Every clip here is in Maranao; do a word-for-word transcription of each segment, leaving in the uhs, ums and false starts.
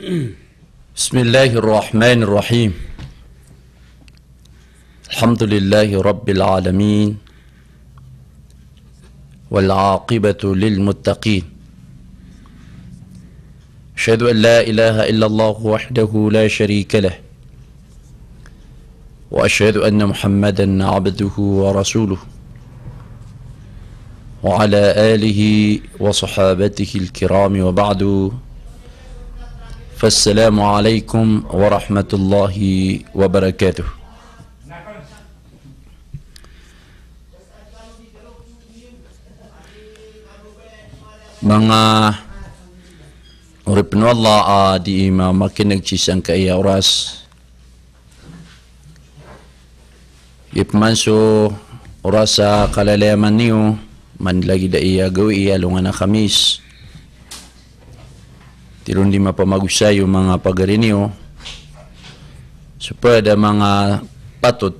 بسم الله الرحمن الرحيم. الحمد لله رب العالمين. والعاقبة للمتقين. أشهد أن لا إله إلا الله وحده لا شريك له. وأشهد أن محمدا عبده ورسوله. وعلى آله وصحابته الكرام وبعد. فالسلام عليكم ورحمة الله وبركاته. Manga oripn o Allah a dii mamakin'g sii sangkaya oras. Ipman so oras a kalalayaman iyo, man lagid a aya gawii a alongan a Khamis. Tiron di mapamagosay o manga pagari niyo. So pd a manga patot,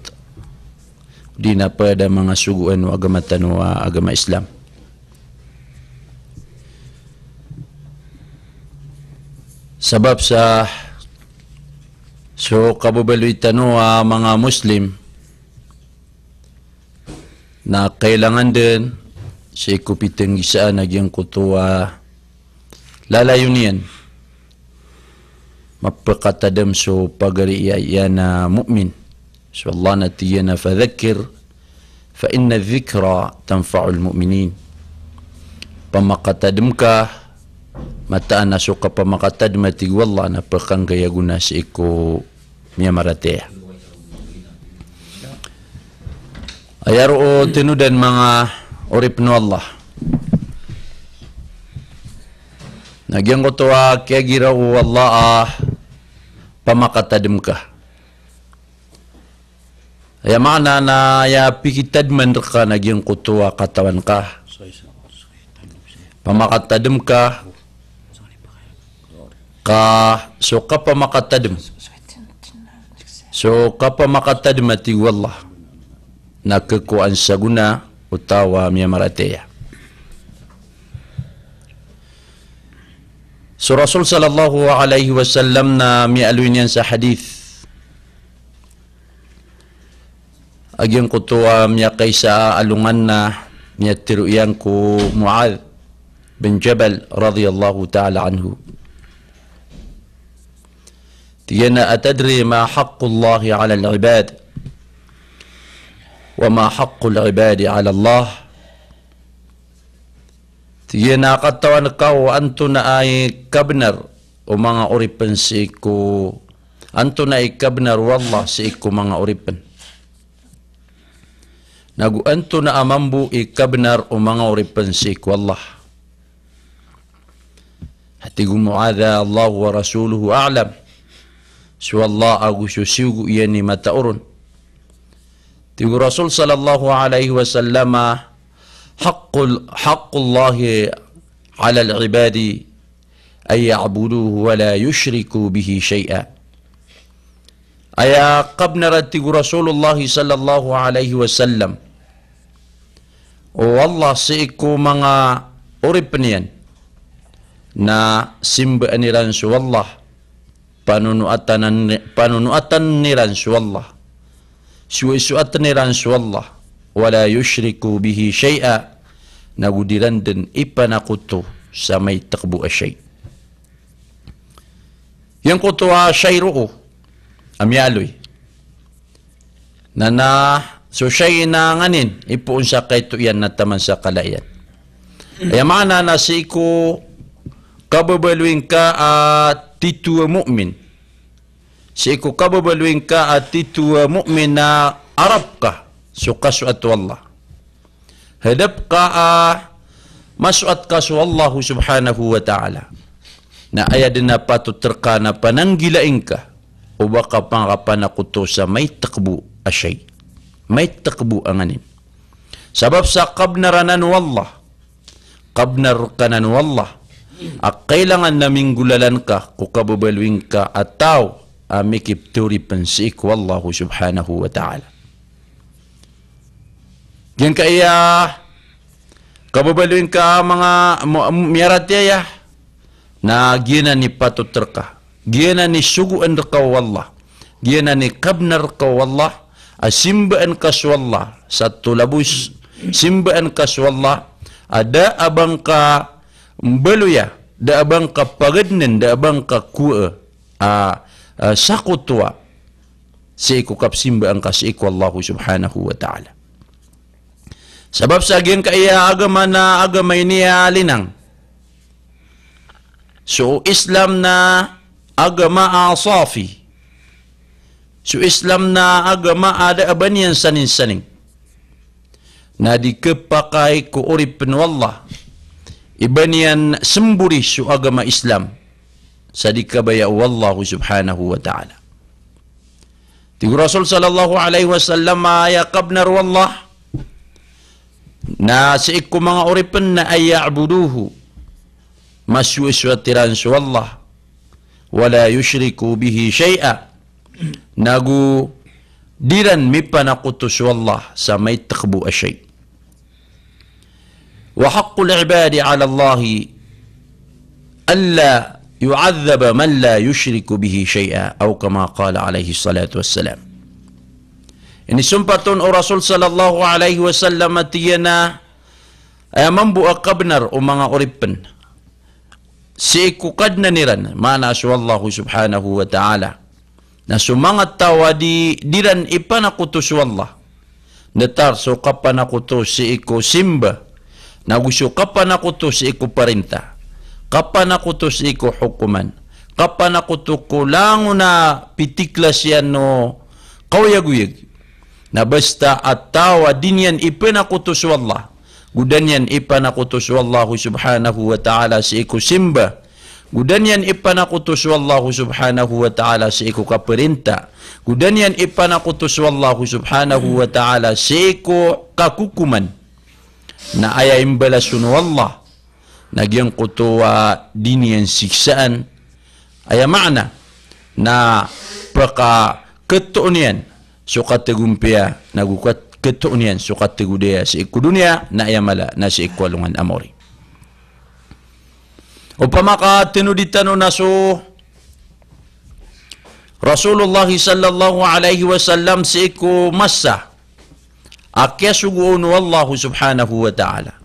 di na pd a manga sogoan o agama tano a agama Islam. Sabap sa so kababaloy tano a manga Muslim na kailangan dn sii ko pitnggisaan a giyangkoto a lalayon iyan mapakatadm so pagari iyan a mu'min. So Allah na tig iyan a, "Fadhakkir fa inna dhikra tanfa'ul mu'minin." Pamakatadm ka, mataan a so kapamakatadm a tig o Allah na pkhanggay a gona sii ko miyamaratiyaya. Aya roo tinodan manga oripn o Allah. Na giyangkoto a kiyagiraw o Allah a pamakatadm ka. Aya maana na aya pikitadman rka na giyangkoto a katawan ka. Pamakatadm ka, ka so kapamakatadm. So kapamakatadm a tig o Allah na kkowaan sa gona o taw a miyamaratiyaya. So Rasul sallallahu alaihi wasallam na miyaaloy niyan sa hadith a giyangkoto a miyakaisa a alongan na miyatharo iyan ko Muadh bin Jabal radhiyallahu ta'ala anhu. Tig iyan a, "Atadri ma haqqullahi 'alal 'ibad? Wa ma haqqul 'ibadi 'alallah?" Tig iyan a, "Katawan ka o antonaa i kabnar o manga oripn sii ko, antonaa i kabnar o Allah sii ko manga oripn? Nago antonaa mambo i kabnar o manga oripn sii ko Allah?" A tig o Muadh a, "Allahu wa rasuluhu a'lam." So Allah ago so siyogo iyan i matao ron. Tig o Rasul sallallahu alaihi wasallam a, "Haqqul, haqqullahi 'alal 'ibadi an ya'buduhu wa la yushriku bihi shay'a." Aya kabnar a tig o Rasulullah sallallahu alaihi wasallam o Allah sii ko manga oripn iyan na simbaan iran so Allah, panonoatan, panonoatan iran so Allah, soisoatan iran so Allah, wa la yushriku bihi shay'a, nago di ran dn ipanakoto sa maitk bo a shay'. Giyangkoto a shay' roo a miyaaloy na, na so shay' na nganin, ipoon sa kaito iyan na taman sa kala iyan. Aya maana na sii ko kababaloy ngka a titho a mu'min, sii ko kababaloy ngka a titho a mu'min na arap ka so kasoat o Allah. Hadap ka a masoat ka so Allah subhanahu wa ta'ala. Na aya dn a patot rka na pananggilai ngka o ba ka pangapanakoto sa maitk bo a shay', maitk bo a nganin. Sabap sa kabnar anan o Allah, kabnar rka anan o Allah a kailangan na minggolalan ka ko kababaloy ngka a taw a mikipthori pn sii ko Allah subhanahu wa ta'ala. Giyangkaya kababaloy ngka a manga mo-, miyaratiyaya, na giyanan i patot rka Giyanan i sogoan rka o Allah. Giyanan i kabnar rka o Allah. A simbaan ka so Allah sa tolabos, simbaan ka so Allah a da a ba ngka mbaloya, da a ba ngka pagadnan, da a ba ngka kowaa a, a, sakotowa sii ko kapsimbaan ka sii ko Allah subhanahu wa ta'ala. Sabap sa giyangkaya agama na agama ini a linang. So Islam na agama a safi. So Islam na agama a da a ba niyan sanin-saning. Na di khapakay ko oripn o Allah i ba niyan smbori so agama Islam sa di kabaya o Allah subhanahu wa ta'ala. Tig o Rasul sallallahu alaihi wasallam a aya kabnar o Allah na sii ko manga oripn na an ya'buduhu, masowasowat iran so Allah, wala yushriku bihi shay'a, nago di ran mipanakoto so Allah sa maitk bo a shay'. Wa haqqul ibadi ala Allahi alla yu'adhdhaba man la yushriku bihi shay'a, aw kama qala alaihi salatu wassalam. Inisompat on o Rasul sallallahu alaihi wasallam a tig iyan a aya mambo a kabnar o manga oripn sii ko Kadnan iran, maana so Allah subhanahu wa ta'ala, na so manga taw a di, di ran ipanakoto so Allah, datar so kapanakoto sii ko simba, nago so kapanakoto sii ko parinta, kapanakoto sii ko hokoman, kapanakoto ko langon a pitiklas iyan o kaoyagoyag. Na basta a taw a di niyan ipanakoto so Allah, go da niyan ipanakoto so Allah subhanahu wa ta'ala sii ko simba, go da niyan ipanakoto so Allah subhanahu wa ta'ala sii ko kaparinta, go da niyan ipanakoto so Allah subhanahu wa ta'ala sii ko kakokoman, na aya imbalas on o Allah na giyangkoto a di niyan siksaan. Aya maana na pakakhatoon iyan so katagompiya, nago kat-, khatoon iyan so katagodaya sii ko doniya, na aya mala na sii ko alongan a maori. Opama ka tanodan tano na so Rasulullah sallallahu alaihi wasallam sii ko masa a kiyasogo on o Allah subhanahu wa ta'ala,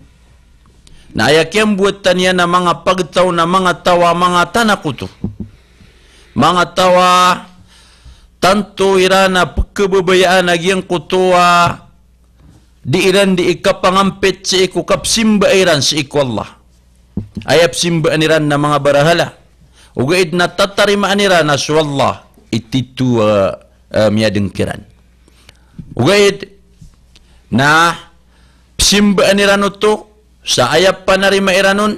na aya kiyambowatan iyan a manga pagtaw na manga taw a manga tanakoto, manga taw a tanto iran a pkhababayaan a giyangkoto a di iran di ikapangampit sii ko kapsimba iran sii ko Allah. Aya psimbaan iran na manga barahala, ogaid na tatarimaan iran a so Allah i tito a, a, miyadng kiran. Ogaid na psimbaan iran oto sa aya panarima iran on,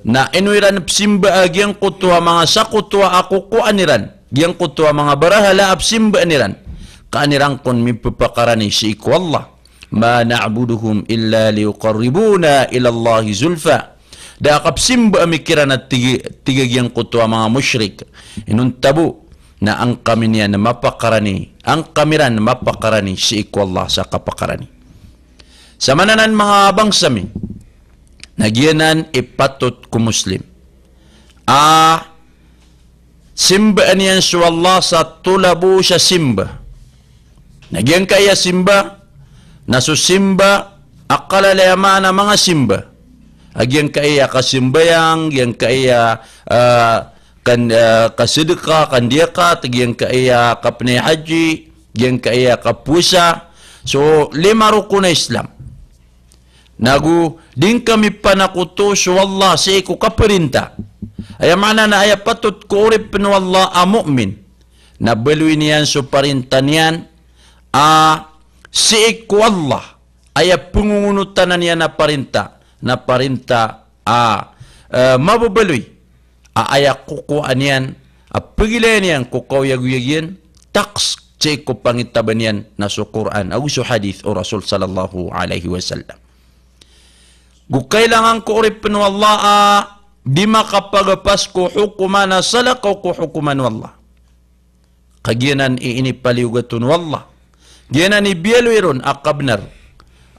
na ino iran psimba a giyangkoto a manga sakoto a kokoan iran, giyangkoto a manga barahala a psimbaan iran, ka an iran kon mipapakarani sii ko Allah. Ma na'buduhum illa liyuqarribuna ilallahi zulfa. Da a kapsimba ami kiran a tig-, tig a giyangkoto a manga mushrik. Inonta bo na an kami niyan mapakarani, an kami ran mapakarani sii ko Allah sa kapakarani. Sa maana nan manga bangsa mi, na giyanan i patot ko Muslim a simbaan iyan so Allah sa tolabos a simba. Na giyangkaya simba na so simba a kalalaya maana manga simba. A giyangkaya kasimbayang, giyangkaya, ah, kan-, ah, kasadaka, kandiyakat, giyangkaya kapnay haji, giyangkaya kapowasa. So lima rokon a Islam. Nago di ngka mipanakoto so Allah sii ko kaparinta. Aya maana na aya patot ko oripn o Allah a mu'min na baloy niyan so parinta niyan a sii ko Allah. Aya pngongonotanan iyan a parinta na parinta a, eh, mababaloy a aya kokowaan iyan a pagilayan iyan ko kaoyagoyag iyan, taks sii ko pangitaban iyan na so Qur'an ago so hadith o Rasul sallallahu alaihi wasallam. Go kailangan ko oripn o Allah a di makapagapas ko hokoman a salakaw ko hokoman o Allah. Ka giyanan i inipaliyogat on o Allah. Giyanan i biyaloy ron a kabnar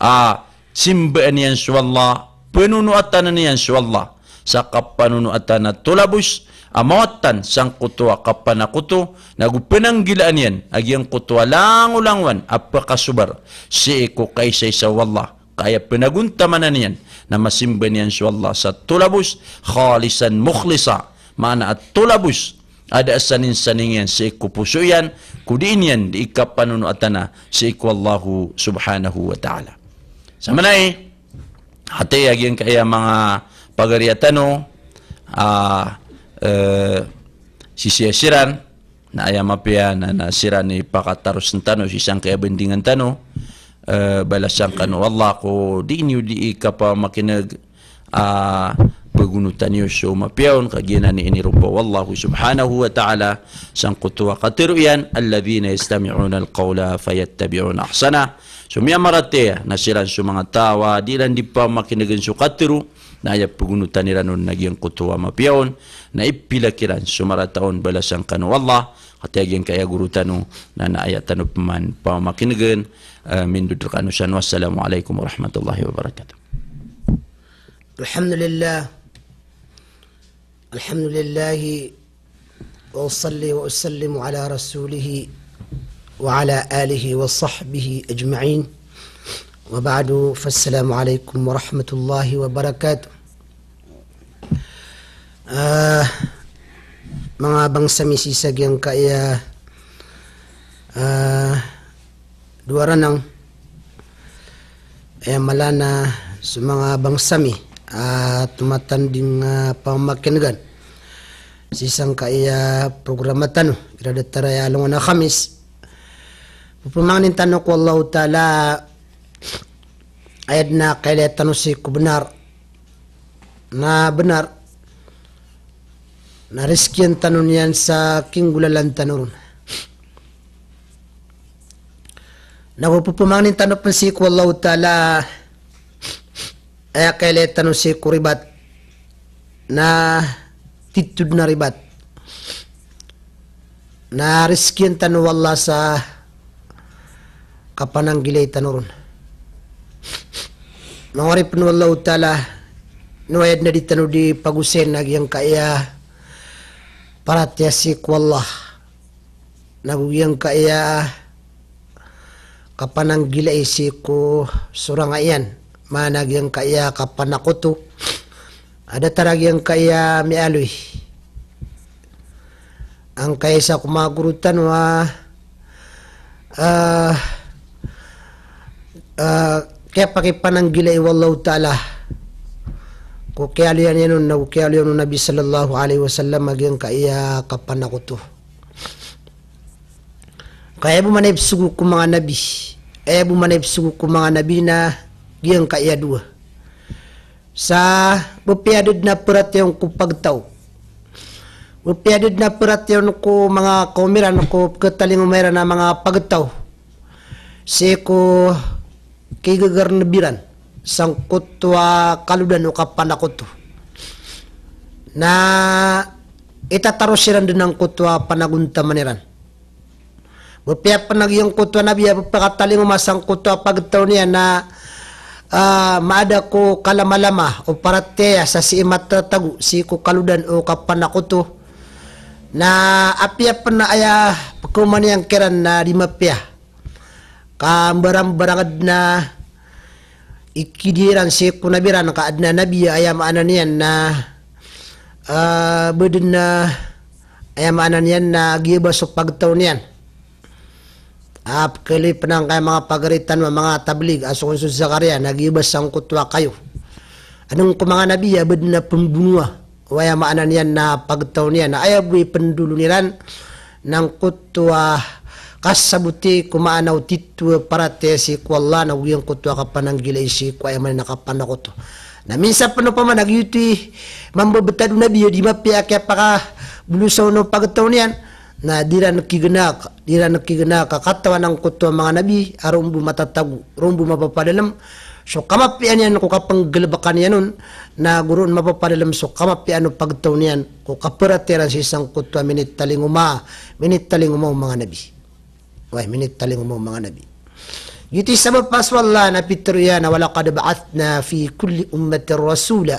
a simbaan iyan so Allah, panonoatan iyan so Allah, sa kapanonoatan a tolabos a mawatan sangkoto a kapanakoto, nago pananggilaan iyan a giyangkoto a langolangowan a pakasobar sii ko kaisaisa o Allah. Ka aya panagontamanan iyan na masimba niyan so Allah sa tolabos, khalisan mukhlisa, maana a tolabos a da a saninsaning iyan sii ko poso iyan, ko dii niyan dii kapanonoatana sii ko Allahu subhanahu wa ta'ala. Sa manay, hatay a giyangkaya manga pagariya tano, ah, eh, sisiyasiran, na aya mapiya na, na siran i pakatarosen tano sii sangkaya bandingan tano, eh, balasan kano o Allah ko dii niyo dii kapamakineg, ah, pagonotan iyo so mapiya on, ka giyanan i iniromba o Allahu subhanahu wa ta'ala sangkoto a katero iyan, "Alladhina yastami'una al-qawla fayattabi'una ahsanah." So miyamaratiyaya na siran so manga taw a dii iran dii pamakinegen so katero, na aya pagonotan iran on na giyangkoto a mapiya on, na ipilak iran so marata on, balasan kano o Allah. Hatay a giyangkaya goro tano, na, na aya tano peman pamakinegen, eh, mindod rekano san. Wassalamu alaikum warahmatullahi wabarakatuh. Alhamdulillah. Alhamdulillah. Wa usalli wa usallimu ala rasulih wa ala alihi wa sahbihi ajma'in. Wa ba'du, fassalamu alaikum warahmatullahi wabarakatuh. Ah, manga bangsa mi sii sa giyangkaya, ah, Dowa Ranang, aya mala na so manga bangsa mi a tomatanding a pamakinegan sii sangkaya programa tano, igira datar aya alongan a Khamis. Pepemangnin tano ko Allahu Ta'ala a aya den a kailaya tano sii ko benar na benar, na rizkian tano niyan sa kinggolalan tano ron. Na go pepemangnin tano pen sii ko Allahu Ta'ala a aya kailaya tano sii ko ribat na titho den a ribat, na rizkian tano o Allah sa kapananggilai tano ron. Manga oripen o Allahu Ta'ala, no aya den a di tano di pagosayn a giyangkaya paratiyaya sii ko Allah, na go giyangkaya kapananggilai sii ko sorang a iyan, maana giyangkaya kapanakoto a datar a giyangkaya miyaaloy. Angkaya isa ko manga goro tano a, ah, ah, kiyapakipananggilai o Allahu Ta'ala ko kiyaaloyan iyan on, na go kiyaaloyan o Nabi sallallahu alaihi wasallam a giyangkaya kapanakoto. Ka aya bo man a ipsogo ko manga nabi, aya bo man a ipsogo ko manga nabi na giyangkaya dowa. Sa bepiya da den a paratiyaya on ko pagtaw, bepiya da den a paratiyaya on ko manga kawm iran, ko pekatalingoma iran a manga pagtaw sii ko kigegarneb iran sangkoto a kalodan o kapanakoto, na itataros iran den angkoto a panagontaman iran. Bepiya pen a giyangkoto a nabi a pepakatalingoma sangkoto a pagtaw niyan na, ah, maada ko kalamalama o paratiyaya sa sii matatago sii ko kalodan o kapanakoto. Na apiya pen a aya pekaoma niyan kiran na di mapiya, ka mbarangbarang den a ikidiya iran sii ko nabi iran ka aden a nabi a aya maana niyan na, ah, ba den a, aya maana niyan na giya ba so pagtaw niyan. Ah, pekhailay pen angkaya manga pagari tano a manga tablig a so kon so Zakaria na giya ba sangkoto a kayo. Aden ko manga nabi a ba den a pembonoa. Aya maana niyan na pagtaw niyan na aya bo i pendolon iran na angkoto a kasaboti ko maana o titho a paratiyaya sii ko Allah na go giyangkoto a kapananggilai sii ko aya maana na kapanakoto. Na minsan pen opama na giyoto i mambebetad o nabi a di mapiya a kiyapakabolosa on o pagtaw niyan, na di iran kigenaak, di iran kigenaak a katawan angkoto a manga nabi a roo bo matatago, roo bo mapapadalem so kamapiya niyan ko kapenggalebeka niyan on, na go roo mapapadalem so kamapiya o pagtaw niyan ko kaparatiyaya iran sii sangkoto a minitalingoma, minitalingoma o manga nabi. Way, minitalingoma o manga nabi. Giyoto i sabap a so Allah na pitharo iyan a, "Walaqad ba'athna fi kulli ummatin rasula."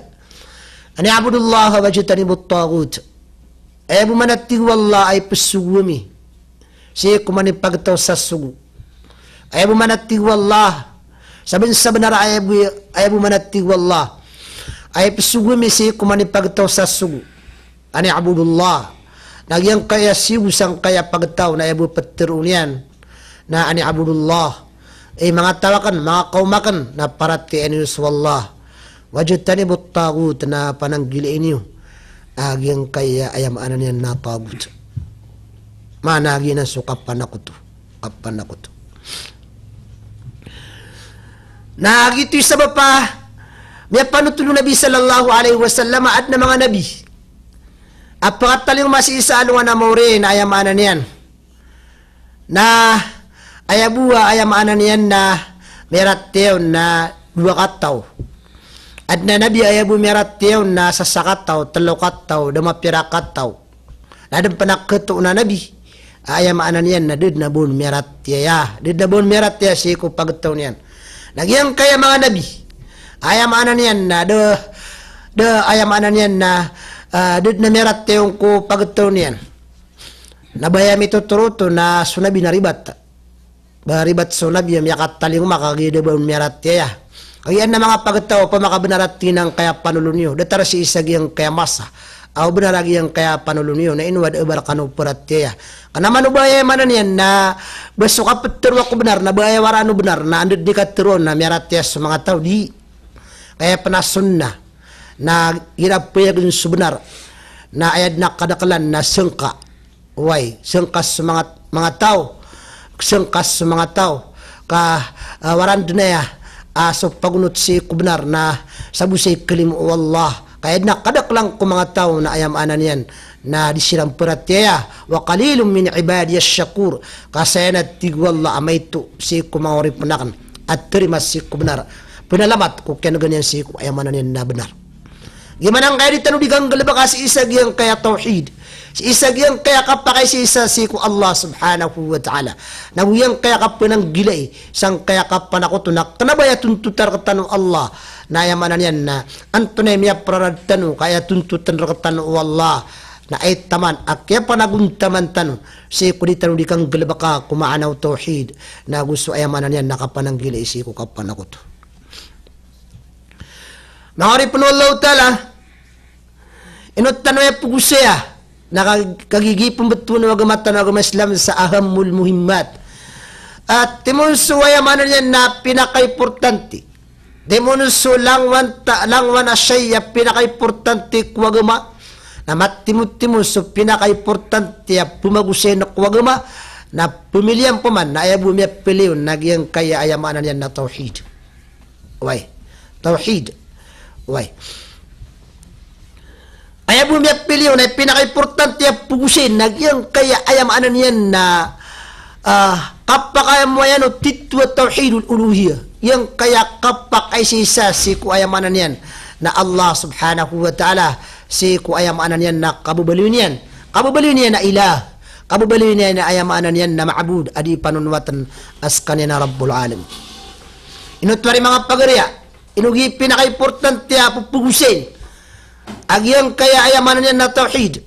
An i'budullaha wajtanibut taghut. Aya bo man a tig o Allah a ipesogo ami sii ko manipagtaw sa sogo. Aya bo man a tig o Allah, sabensabenar a aya bo, aya bo man a tig o Allah a ipesogo ami sii ko manipagtaw sa sogo. An i'budullah. Na giyangkaya sogo sangkaya pagtaw na aya bo petero niyan na an i'budullah. Ey manga taw aken, manga kawm aken, na paratiyayaan iyo so Allah. Wajtanibut taghut, na pananggilai niyo a giyangkaya aya maana niyan na taghut. Maana giyanan so kapanakoto. Kapanakoto. Na giyoto i sabap a miyapanothol o Nabi sallallahu alaihi wasallam a aden a manga nabi a pekatalingoma sii sa alongan a mawri na aya maana niyan na aya bo a aya maana niyan na miyaratiyaya on na dowa kataw. Aden a nabi a aya bo miyaratiyaya on na sasakataw, telo kataw, da mapira kataw. Na aden pen a ketoon a nabi a aya maana niyan na da den a ba on miyaratiyaya, da den a ba on miyaratiyaya sii ko pagtaw niyan. Na giyangkaya manga nabi a aya maana niyan na da, da aya maana niyan na, ah, da den a miyaratiyaya on ko pagtaw niyan. Na ba aya mitotoro oto na so nabi na ribat. Ba ribat so nabi a miyakatalingoma kagiya da ba on miyaratiyaya. Kagiya aden a manga pagtaw a pamakabenar a tig iyan angkaya panolon iyo, datar sii sa giyangkaya masa a o benar a giyangkaya panolon iyo, na ino a da a ba rekano peratiyaya. Kena mano ba aya maana niyan na ba so kapetero ko benar, na ba aya waraan o benar, na anda den i katero on na miyaratiyaya so manga taw, di. Kaya pen a sunnah na igira payagen so benar na aya den a kadakelan na sengka. Oway, sengka so manga, manga taw, sengka so manga taw ka, ah, waraan den aya, ah, so pagonot sii ko benar na sabo sa ikalimo o Allah. Ka aya den a kadakelan ko manga taw na aya maana niyan na di siran peratiyaya. Wa qalilun min ibadiyash shakur. Ka saya na tig o Allah a maito sii ko manga oripen aken a terima sii ko benar, penalamat ko kiyanegan iyan sii ko aya maana niyan na benar. Giya maana angkaya di tano di kanggalebeka sii sa giyangkaya tawhid, sii sa giyangkaya kapakaisaisa sii ko Allah subhanahu wa ta'ala. Na giyangkaya kapananggilai sangkaya kapanakoto na kena ba aya tontotan rektano o Allah. Na aya maana niyan na antonaa i miyapararad tano ka aya tontotan rektano o Allah na aya taman a kiyapanagontaman tano sii ko di tano di kanggalebeka ko maana o tawhid. Na go so aya maana niyan na kapananggilai sii ko kapanakoto. Manga oripen o Allahu ta'ala, ino tano aya pegosaya na ka-, kagiya pembetowan o agama tano a agama Islam sa ahammul muhimmat. A timoon so aya maana niyan na pinakaimportante. Timoon so langowan ta-, langowan a shay a pinakaimportante ko agama. Na matimotimo so pinakaimportante a pemagosayan ko agama. Na pemilian peman na aya bo miyapili on na giyangkaya aya maana niyan na tawhid. Oway. Tawhid. Oway. Aya bo miyapili on na pinakaimportante a pegosayin na giyangkaya aya maana niyan na, ah, kapakamoayan o titho a tawhidul uluhiyah. Giyangkaya kapakaisaisa sii ko aya maana niyan na Allah subhanahu wa ta'ala, sii ko aya maana niyan na kababaloy niyan. Kababaloy niyan a ilah. Kababaloy niyan a aya maana niyan na ma'bud a di panonowaten a sekaniyan a Rabbul Alamin. Ino toa ri manga pagariya, ino giya pinakaimportante a pepegosayin a giyangkaya aya maana niyan na tawhid.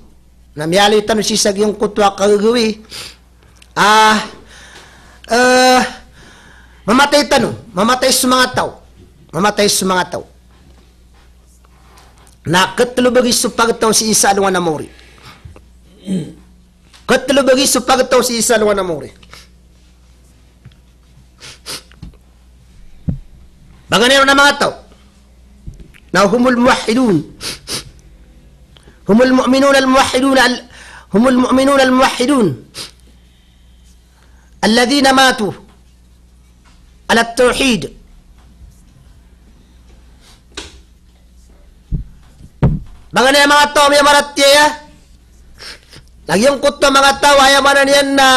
Na miyaaloy tano sii sa giyangkoto a kagagawii. Ah, eh, mamatay tano, mamatay so manga taw. Mamatay so manga taw. Na ketelo bagi so pagtaw sii sa alongan a mawri. Ketelo bagi so pagtaw sii sa alongan a mawri. Paganay ron a manga taw na humul muwahhidun. Humul mu'minun al-muwahhidun al-, humul mu'minun al-muwahhidun alladhina matu ala tawhid. Paganay a manga taw a miyamaratiyaya. Na giyangkoto a manga taw a aya maana niyan na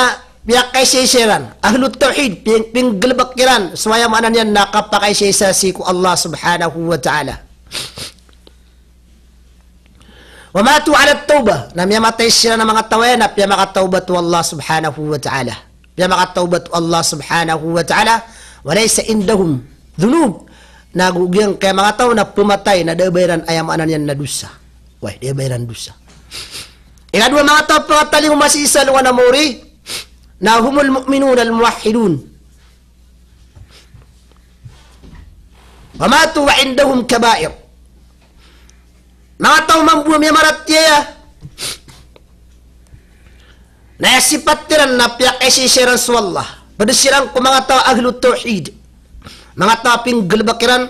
piyakaisaisa iran, ahlut tawhid, ping-, pinggalebek iran so aya maana niyan na kapakaisaisa sii ko Allah subhanahu wa ta'ala. Wa matu ala tawbah, na miyamatay siran a manga taw aya na piyamakatawbat o Allah subhanahu wa ta'ala. Piyamakatawbat o Allah subhanahu wa ta'ala. Wa laysa indahum dhunub. Na go giyangkaya manga taw na pematay na da a ba iran aya maana niyan na dosa. Way, da a ba iran dosa. Ikadowa manga taw a pekatalingoma sii sa alongan a maori, na humul mu'minun al-muwahhidun. Wa matu wa indahum kabair. Manga taw mambo a miyamaratiyaya na aya sipat iran na piyakaisaisa iran so Allah. Ped siran ko manga taw a ahlut tawhid. Manga taw a pinggalebek iran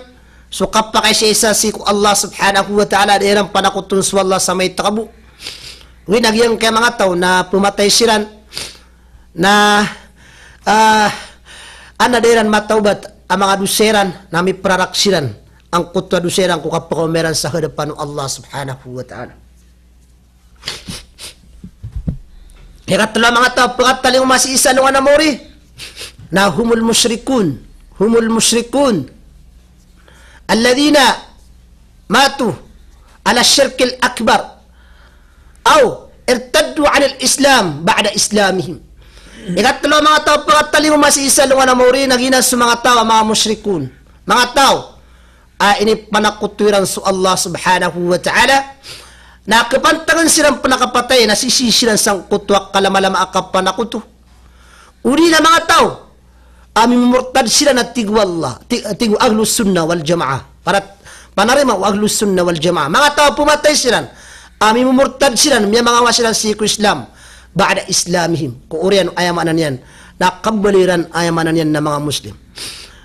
so kapakaisaisa sii ko Allah subhanahu wa ta'ala, da iran panakoton so Allah sa maitaka bo. Oway, na giyangkaya manga taw na pematay siran na, ah, an na da iran matawbat a manga dosa iran, na miprarak siran angkoto a dosa iran ko kapekaoma iran sa hadapan o Allah subhanahu wa ta'ala. Ikatelo a manga taw a pekatalingoma sii sa alongan a maori, na humul mushrikun, humul mushrikun alladhina matu ala shirkil akbar aw irtaddu anil Islam ba'da islamihim. Ikatelo a manga taw a pekatalingoma sii sa alongan a maori na giyanan so manga taw a manga mushrikun. Manga taw a inipanakoto iran so Allah subhanahu wa ta'ala, na kepantagan siran pen a kapatay na sisii siran sangkoto a kalamalama a kapanakoto. Odi na manga taw a mimomortad siran a tig o Allah, ti-, tig o Ahlus Sunnah wal Jamaah. Para panarima o Ahlus Sunnah wal Jamaah. Manga taw a pematay siran a mimomortad siran, miyamangawa siran sii ko Islam, ba'da islamihim, ko oriyan o aya maana niyan na kababaloy iran aya maana niyan na manga Muslim.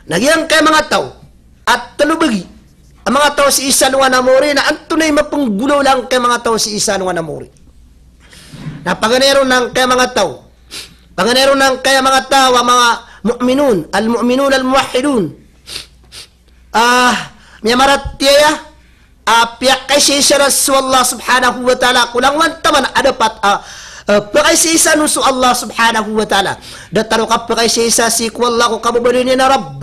Na giyangkaya manga taw a telo bagi a manga taw sii sa alongan a maori, na antonaa i mapenggolawla angkaya manga taw sii sa alongan a maori? Na paganay ron angkaya manga taw, paganay ron angkaya manga taw a manga mu'minun, al-mu'minun al-muwahhidun. Ah, miyamaratiyaya a piyakaisaisa iran so Allah subhanahu wa ta'ala ko langowan taman a dapat a, ah, pekaisaisaan on so Allah subhanahu wa ta'ala. Datar o kapekaisaisa sii ko Allah ko kababaloy niyan a Rabb.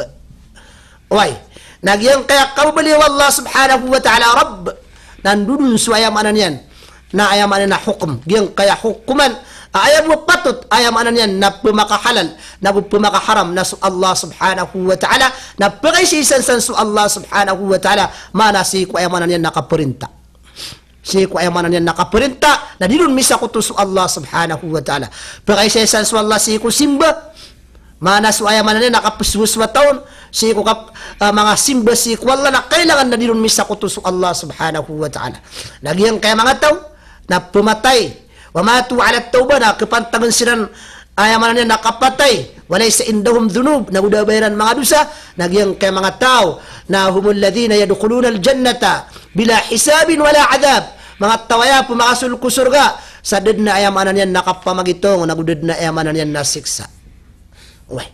Oway, na giyangkaya kababaloy o Allah subhanahu wa ta'ala a Rabb, na ndodon so aya maana niyan na aya maana niyan na hokom. Giyangkaya hokoman a aya bo a patot, aya maana niyan na pemakahalal, na go pemakaharam na so Allah subhanahu wa ta'ala, na pekaisaisaan san so Allah subhanahu wa ta'ala, maana sii ko aya maana niyan na kaperinta. Sii ko aya maana niyan na kaperinta, na di ron misakoto so Allah subhanahu wa ta'ala. Pekaisaisaan so Allah sii ko simba. Maana so aya maana niyan na kapesowasowata on sii ko kap-, ah, manga simba sii ko Allah, na kailangan na di ron misakoto so Allah subhanahu wa ta'ala. Na giyangkaya manga taw na pematay, wa matu ala tawbah, na kepantagan siran aya maana niyan na kapatay, wa laysa indahum dhunub, na go da a ba iran manga dosa, na giyangkaya manga taw na humul ladhina yadkhulunal jannata bila hisabin wala adhab. Manga taw aya a pemakasold ko sorga sa da den a aya maana niyan na kapamagitong, na go da den a aya maana niyan na siksa. Oway.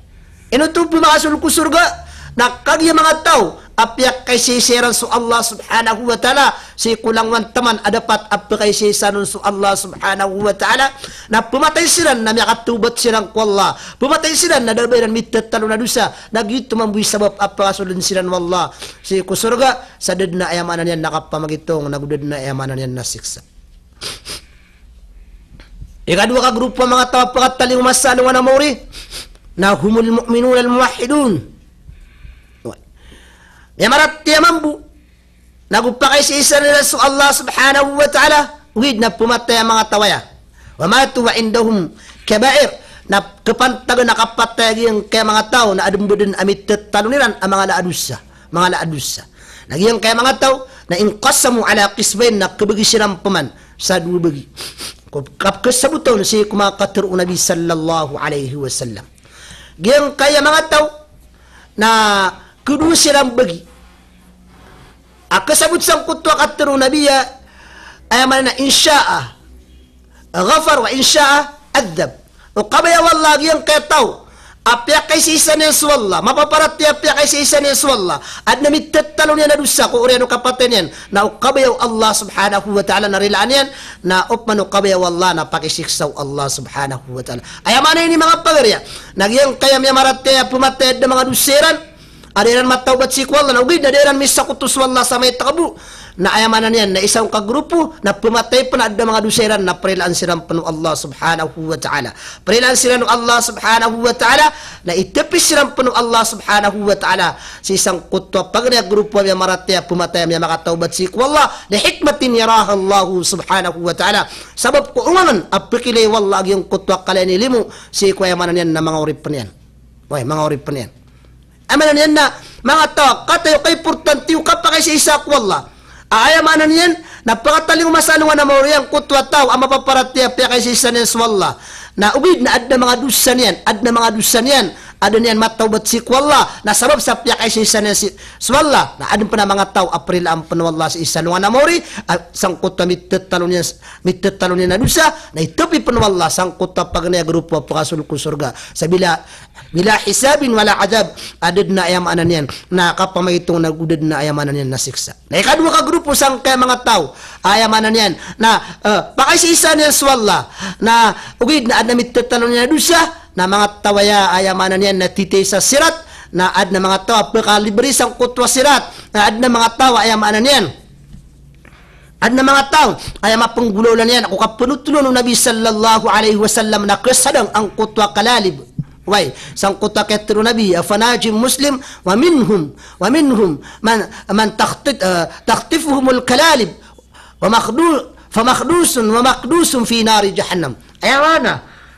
Ino oto pemakasold ko sorga? Na kagiya manga taw a piyakaisaisa iran so Allah subhanahu wa ta'ala sii ko langowan taman a dapat a pekaisaisaan on so Allah subhanahu wa ta'ala, na pematay siran na miyakatawbat siran ko Allah. Pematay siran na da a ba iran mitatalon a dosa, na giyoto mambo i sabap a pekasolden siran o Allah sii ko sorga sa da den a aya maana niyan na kapamagitong, na go da den a aya maana niyan na siksa. Ikadowa ka grupo a manga taw a pekatalingoma sa alongan a maori na humul mu'minun al-muwahhidun. Miyamaratiyaya mambo, na go pekaisaisaan iran so Allah subhanahu wa ta'ala, ogaid na pematay a manga taw aya. Wa matu wa indahum kabair, na kepantagan a kapatay a giyangkaya manga taw na aden bo den a mitatalon iran a manga ala a dosa. Manga ala a dosa. Na giyangkaya manga taw na inqasamu ala qismayn, na kebagi siran peman sa dowa bagi. Ko-, kap-, kesabot on sii ko manga katero o Nabi sallallahu alaihi wasallam. Giyangkaya manga taw na kedowa siran bagi. A kesabot sangkoto a katero o Nabi a, aya maana na in sha'a ghafar wa in sha'a adhab. O kabaya o Allah a giyangkaya taw a piyakaisaisaan iyan so Allah, mapaparatiyaya a piyakaisaisaan iyan so Allah, aden a mitatalon iyan a dosa ko oriyan o kapatay niyan, na o kabaya o Allah subhanahu wa ta'ala na rilaan iyan, na opama o kabaya o Allah na pakisiksa o Allah subhanahu wa ta'ala. Aya maana ini manga pagari a, na giyangkaya miyamaratiyaya a pematay a da a manga dosa iran, a da iran matawbat sii ko Allah, na ogaid na da iran misakoto so Allah sa maitaka bo, Na aya maana niyan na isa on ka grupo na pematay pn a adn a manga dosa iran na prilaan siran pn o Allah subhanahu wa ta'ala. Prilaan siran o Allah subhanahu wa ta'ala, na itapi siran pn o Allah subhanahu wa ta'ala sii sangkoto a paganay a grupo a miyamaratiyaya, pematay a miyamakatawbat sii ko Allah, li hikmatin yaraha Allahu subhanahu wa ta'ala. Sabap ko ongangen a pkilay o Allah a giyangkoto a kala inilimo sii ko aya maana niyan na manga oripn iyan. Oway, manga oripn iyan. Aya maana niyan na manga taw a katayo ka importante o kapakaisaisa ko Allah. A, aya maana niyan na pakatalingoma sa alongan a maori angkoto a taw a mapaparatiyaya a piyakaisaisa niyan so Allah. Na ogaid na adn a manga dosa niyan, adn a manga dosa niyan, adn iyan matawbat sii ko Allah. Na sabap sa piyakaisaisa niyan sii so Allah, na adn pn a manga taw a prilaan pn o Allah sii sa alongan a maori, a, sangkoto a mitatalo niyan, mitatalo niyan a dosa, na itapi pn o Allah sangkoto a paganay a grupo a pakasold ko sorga. Sa bila bila hisabin wala adhab, a da dn a aya maana niyan na kapamaitong na go da dn a aya maana niyan na siksa. Na ikadowa ka grupo sangkaya manga taw a aya maana niyan na, eh, pakaisaisa niyan so Allah, na ogaid na adn a mitatalo niyan a dosa, na manga taw aya, aya maana niyan na titay sa sirat, na adn a manga taw a pkalibri sangkoto a sirat, na adn a manga taw a aya maana niyan Adn a manga taw a aya mapnggolawla niyan ko kapnotholon o Nabi sallallahu alaihi wasallam na kasadang angkoto a kalalib. Oway, sangkoto a katharo o Nabi, "Afanajim Muslim, wa minhum, wa minhum man, man takhtit-, eh, takhtifuhumul kalalib, wa makhdu-, fa makhdusun, wa makhdusun fi nari jahannam." Aya maana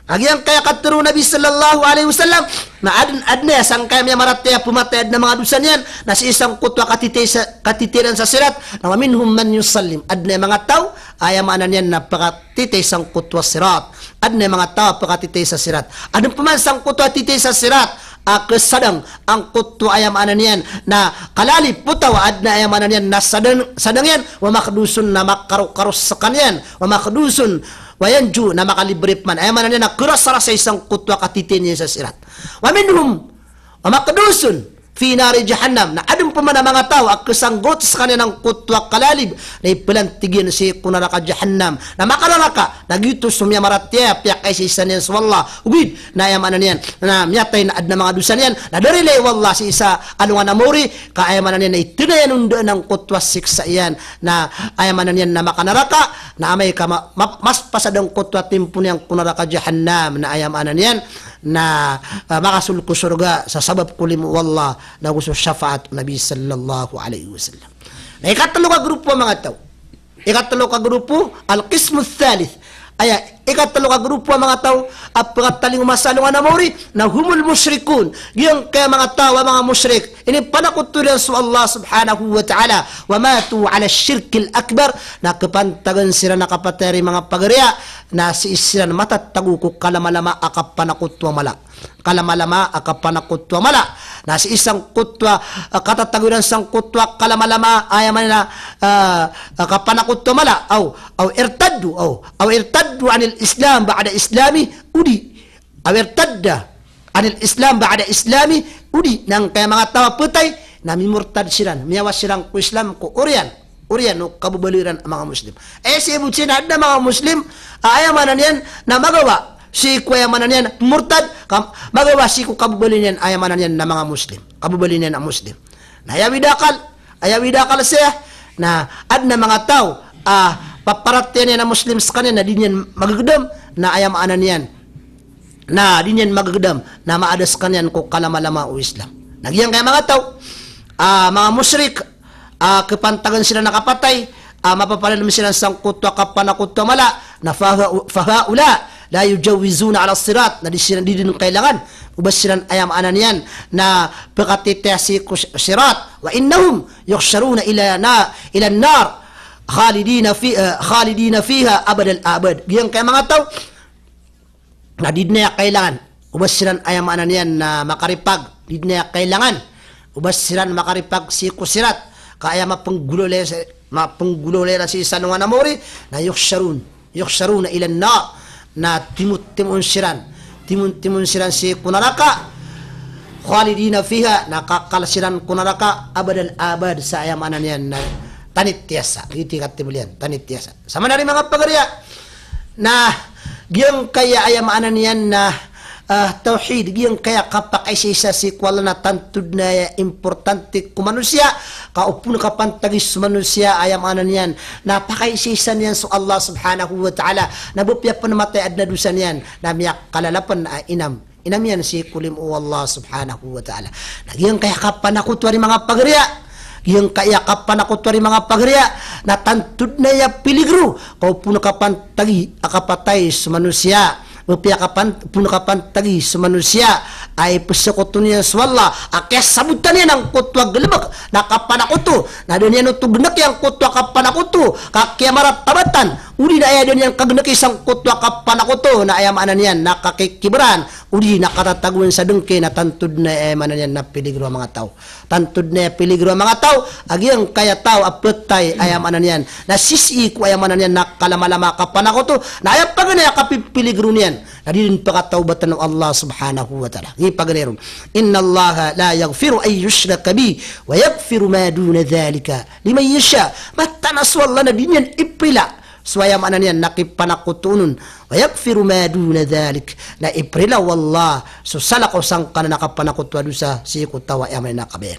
a giyangkaya katharo o Nabi sallallahu alaihi wasallam, na adn, adn aya sangkaya miyamaratiyaya a pmatay a adn a manga dosa niyan, na sii sangkoto a katitay sa, katitay iran sa sirat, na wa minhum man yusallim. Adn aya manga taw a aya maana niyan na pkatitay sangkoto a sirat. Adn aya manga taw a pkatitay sa sirat. Adn pman sangkoto a titay sa sirat a kasadang angkoto a aya maana niyan na kalalib, ptaw a adn a aya maana niyan na sadang, sadang iyan, wa makhdusun na makarokaro skaniyan, wa makhdusun wa yanju na makalibri pman. Aya maana niyan na karasarasay sangkoto a katitay niyan sa sirat. Wa minhum, wa makhdusun fi nari jahannam. Na adn pman a manga taw a kasanggot skaniyan angkoto a kalalib, na iplantig iyan sii ko naraka jahannam. Na makanaraka, na giyoto so miyamaratiyaya a piyakaisaisa niyan so Allah. Ogaid na aya maana niyan na miyatay na adn a manga dosa niyan, na da rilai o Allah sii sa alongan a maori, ka aya maana niyan na itn iyan on daan angkoto a siksa iyan. Na aya maana niyan na makanaraka, na amay ka ma-, ma-, mas pasad angkoto a timpo niyan ko naraka jahannam, na aya maana niyan na, ah, makasold ko sorga sa sabap ko limo o Allah, na go so shafaat o Nabi sallallahu alaihi wasallam. Na ikatlo ka grupo a manga taw. Ikatlo ka grupo, al-qismu thalith. Aya, ikatlo ka grupo a manga taw a pkatalingoma sa alongan a maori, na humul mushrikun. Giyangkaya manga taw a manga mushrik. Inipanakoto iran so Allah subhanahu wa ta'ala. Wa matu ala shirkil akbar. Na kapantagan siran a kapatay a ri manga pagariya, na sii siran matatago ko kalamalama a kapanakoto a mala. Kalamalama a kapanakoto a mala. Na sii sangkoto a, ah, katatago iran sangkoto a kalamalama a aya maana niyan na, ah, ah, kapanakoto a mala. Aw, aw irtaddu, aw, aw irtaddu anil Islam ba'da islami, odi. Aw irtadda anil Islam ba'da islami, odi na angkaya manga taw a ptay na mimurtad siran, miyawa siran ko Islam ko oriyan, oriyan o kababaloy iran a manga Muslim. Aya sii bo sii na adn a manga Muslim a aya maana niyan na magawa sii ko aya maana niyan murtad, ka magawa sii ko kababaloy niyan a aya maana niyan na manga Muslim. Kababaloy niyan a Muslim. Na aya widakal, aya widakal sii, na adn a manga taw a paparatiyaya niyan a Muslim skaniyan na di niyan magagdam, na aya maana niyan na di niyan magagdam, na maada skaniyan ko kalamalama o Islam. Na giyangkaya manga taw a manga mushrik a kapantagan siran a kapatay a mapapalalm siran sangkoto a kapanakoto a mala, na faha-, fahaula la yujawizuna ala sirat, na di siran, di dn kailangan o ba siran aya maana niyan na pkatitaya sii ko si-, sirat. Wa innahum yuhsharuna ila na-, ila nar khalidina fi-, eh, khalidina fiha abadal abad. Giyangkaya manga taw na di dn aya kailangan o ba siran aya maana niyan na makaripag, di dn aya kailangan o ba siran makaripag sii ko sirat, ka aya mapnggolawla, mapnggolawla iran sii sa alongan a maori, na yuhsharun, yuhsharuna ila nar, na timotimoon siran, timon-, timon siran sii ko naraka, khalidina fiha, na kakal siran ko naraka, abadal abad, sa aya maana niyan na tanitiyasa, giyoto i katibl iyan, tanitiyasa. Sa maana ri manga pagariya, na giyangkaya aya maana niyan na, ah, tawhid, giyangkaya kapakaisaisa sii ko Allah na tanto dn a aya importante ko manosiya, ka o pn kapantagi so manosiya, aya maana niyan na pakaisaisa niyan so Allah subhanahu wa ta'ala, na ba apiya pn matay a adn a dosa niyan, na miyakalala pn a inam, inam iyan sii ko limo o Allah subhanahu wa ta'ala. Na giyangkaya kapanakoto a ri manga pagariya, giyangkaya kapanakoto a ri manga pagariya, na tanto dn a aya piligro, ka o pn kapantagi a kapatay so manosiya, ba apiya kapan-, pn kapantagi so manosiya a ipzakoto niyan so Allah a kiyasabotan iyan angkoto a galbk na kapanakoto, na da niyan oto gnki angkoto a kapanakoto, ka kiyamaratabatan, odi na aya da niyan kagnki sangkoto a kapanakoto na aya maana niyan na kakikibran, odi na katatagoan sa dngki, na tanto dn a aya maana niyan na piligro a manga taw. Tanto dn a aya piligro a manga taw a giyangkaya taw a phatay, aya maana niyan na sisii ko, aya maana niyan na kalamalama a kapanakoto, na aya paganay a kapipiligro niyan na di dn pakatawbatan o Allah subhanahu wa ta'ala. Giya paganay ron, "Innallaha la yaghfiru an yushraka bihi wa yaghfiru ma duna dhalika liman yasha." Mataan a so Allah na di niyan iprila so, aya maana niyan na kipanakoto on on. "Wa yaghfiru ma duna dhalik." Na iprila o Allah so salakaw sangkanan a kapanakoto a dosa sii ko taw a aya maana niyan na kabaya.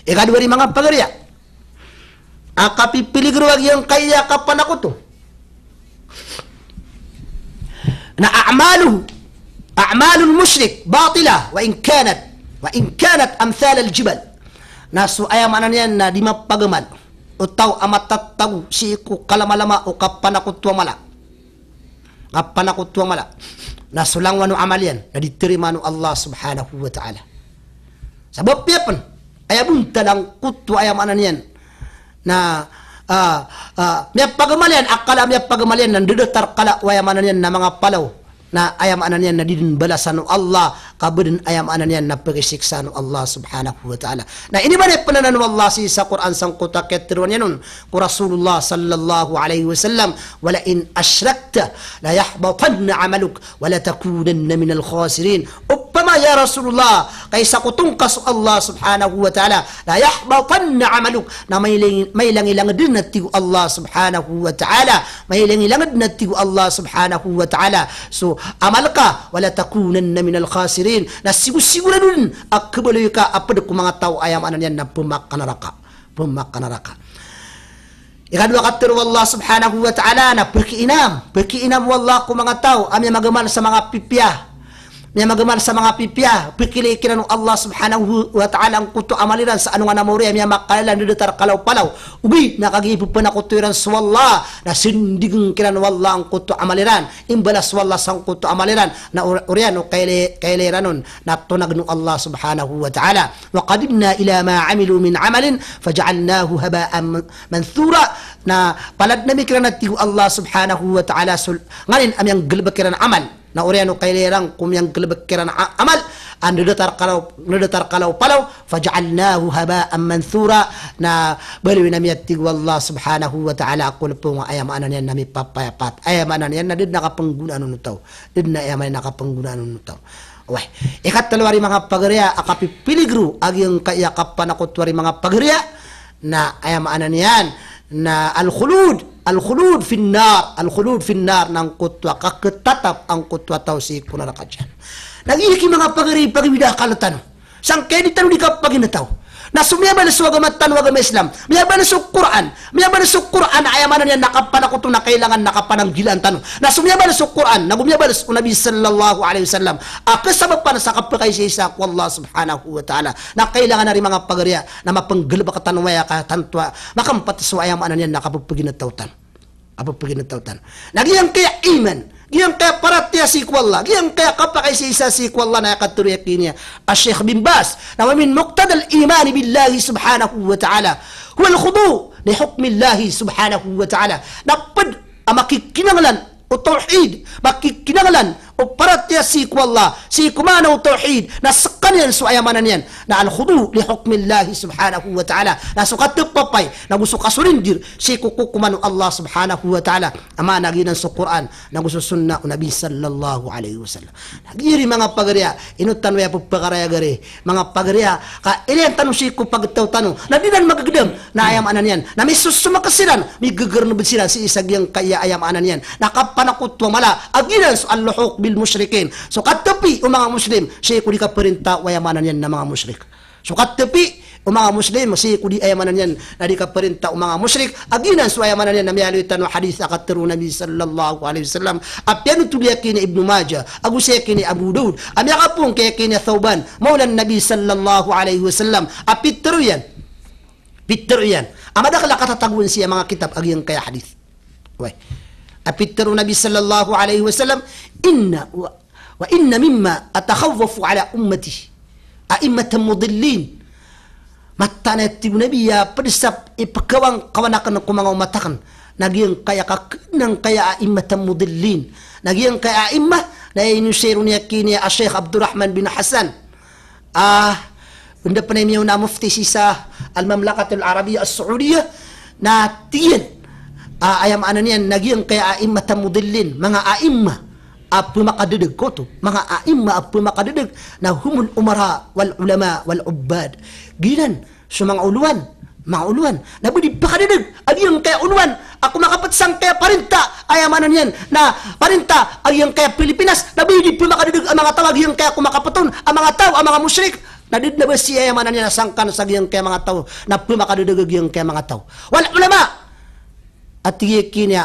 Ikadowa ri manga pagariya a kapipiligro a giyangkaya kapanakoto na a'maluhu, a'malul mushrik batila wa in kanat, wa in kanat amthal al-jibal. Na so, aya maana niyan na di mapagamal o taw a matatago sii ko kalamalama o kapanakoto a mala. Kapanakoto a mala. Na so langowan o amal iyan na di tarimaan o Allah subhanahu wa ta'ala. Sabap apiya pn aya bontal angkoto, aya maana niyan na, ah, ah, miyapagamal iyan a kala, miyapagamal iyan na ndadatar kala o, aya maana niyan na manga palaw, na aya maana niyan na di dn balasan o Allah, ka ba dn, aya maana niyan na pagisiksaan o Allah subhanahu wa ta'ala. Na inimanay pn anan o Allah sii sa Qur'an sangkoto a kiyatharo iyan on ko Rasulullah sallallahu alaihi wasallam, "Wa la in ashrakta la yahbatanna amaluk wa la takunanna minal khasirin." Opama, ya Rasulullah, ka isakoto ngka so Allah subhanahu wa ta'ala, la yahbatanna amaluk, na mailang-, mailangilangd dn, a tig o Allah subhanahu wa ta'ala, mailangilangd dn, a tig o Allah subhanahu wa ta'ala, so amal ka, wa la takunanna minal khasirin, na sigosigorado dn a khabaloy ka a pd ko manga taw a, aya maana niyan na pmakanaraka. Pmakanaraka. Ikadowa a katharo o Allah subhanahu wa ta'ala na pkiinam, pkiinam o Allah ko manga taw a miyamagamal sa manga pipiya. Miyamagamal sa manga pipiya, pkilay kiran o Allah subhanahu wa ta'ala angkoto a amal iran sa alongan a maori a miyamakalala, ndadatar kala o palaw. Ogaid na kagiya ipphanakoto iran so Allah na sindign kiran o Allah angkoto a amal iran. Imbalas o Allah sangkoto a amal iran. Na or-, oriyan o kailay, kailay iran on na tonagn o Allah subhanahu wa ta'ala. "Wa qadimna ila ma amilu min amalin faja'alnahu haba'an man-, manthura." Na palad ami kiran, a tig o Allah subhanahu wa ta'ala, so nganin a miyanggalbk iran a amal. Na oriyan o kailay iran ko miyanggalbk iran a amal a ndadatar kala o, ndadatar kala o palaw, "faja'alnahu haba'an manthura." Na baloyin ami, a tig o Allah subhanahu wa ta'ala, a kolpong a, aya maana niyan na mipapayapat. Aya maana niyan na da dn a kapnggonaan on o taw. Da dn a, aya maana niyan na kapnggonaan on o taw. Oway. Ikatlo a ri manga pagariya a kapipiligro a giyangkaya kapanakoto a ri manga pagariya na, aya maana niyan na al-khulud, al-khulud fin nar, al-khulud fin nar, na angkoto a kakhatatap angkoto a taw sii ko naraka jahannam. Na giya ki manga pagariya i pagibida a kala tano. Sangkai di tano di kapaginetaw. Na so miyabalay so agama tano a agama Islam, miyabalay so Qur'an, miyabalay so Qur'an, aya maana niyan na kapanakoto na kailangan na kapananggilaan tano. Na so miyabalay so Qur'an, nago miyabalay o Nabi sallallahu alaihi wasallam a kasabapan sa kapakaisaisa ko Allah subhanahu wa ta'ala, na kailangan a ri manga pagariya na mapnggalbk tano aya ka tanto a makampat so, aya maana niyan na kapapaginetaw tano. Kapapaginetaw tano. Na giyangkaya iman, giyangkaya paratiyaya sii ko Allah, giyangkaya kapakaisaisa sii ko Allah na aya katharo iyan a Sheikh bin Baz, na wa min muqtadal imani billahi subhanahu wa ta'ala huwal khudu' li hukmillahi subhanahu wa ta'ala. Na pd a makikinanglan o tawhid, makikinanglan o paratiyaya sii ko Allah, sii ko maana o tawhid, na skaniyan so, aya maana niyan na al-khudu' li hukmillahi subhanahu wa ta'ala, na so katepapay, nago so kasurindir sii ko kokoman o Allah subhanahu wa ta'ala, a maana giyanan so Qur'an nago so sunnah o Nabi sallallahu alaihi wasallam. Na giya ri manga pagariya, ino tano aya pphakarayaga ri manga pagariya, ka iriyan tano sii ko pagtaw tano na di ran magagdam, na aya maana niyan na misosomak siran, migagarnb siran sii sa giyangkaya, aya maana niyan na kapanakoto a mala a giyanan so al-luhuq bil mushrikin. So katepi o manga Muslim sii ko di kaparinta o aya maana niyan na manga mushrik. So katepi o manga Muslim sii ko di aya maana niyan na di kaparinta o manga mushrik. A giyanan so aya maana niyan na miyaaloy tano a hadith a katharo o Nabi sallallahu alaihi wasallam a piyanothol iyan a giya Ibnu Majah, ago sii a giya Abu Daud, a miyakapoon ki a giya Thawban, mawla Nabi sallallahu alaihi wasallam, a pitharo iyan, pitharo iyan a madakel a katatagoan sii a manga kitab a giyangkaya hadith. Oway. A pitharo o Nabi sallallahu alaihi wasallam, "Inna wa, wa inna mimma atakhawwafu ala ummati a'immatan mudillin." Mataan a tig o Nabi a ped sa ipegawangkawan aken ko manga omat aken na giyangkaya kak-, nangkaya a'immatan mudillin. Na giyangkaya a'imma na inosay ron iyan a giya Sheikh Abdurrahman bin Hasan. Ah, benda pen a miyaona a mufti sii sa Al-Mamlakatul Arabiyyah As-Saudiyah, na tig iyan, ah, aya maana niyan na giyangkaya a'immatan mudillin, manga a'imma a pemakadedeg koto, manga a'imma a pemakadedeg, na humul umara wal ulama wal ubbad. Giyanan so manga olowan, manga olowan na ba di pakadedeg a giyangkaya olowan a komakapet sangkaya parinta, aya maana niyan na parinta a giyangkaya Pilipinas, na ba di pemakadedeg a manga taw a giyangkaya komakapet on a manga taw a manga mushrik. Na di den a ba sii, aya maana niyan na sangkan sa giyangkaya manga taw na pemakadedeg a giyangkaya manga taw. Wal ulama, a tig iyan a giya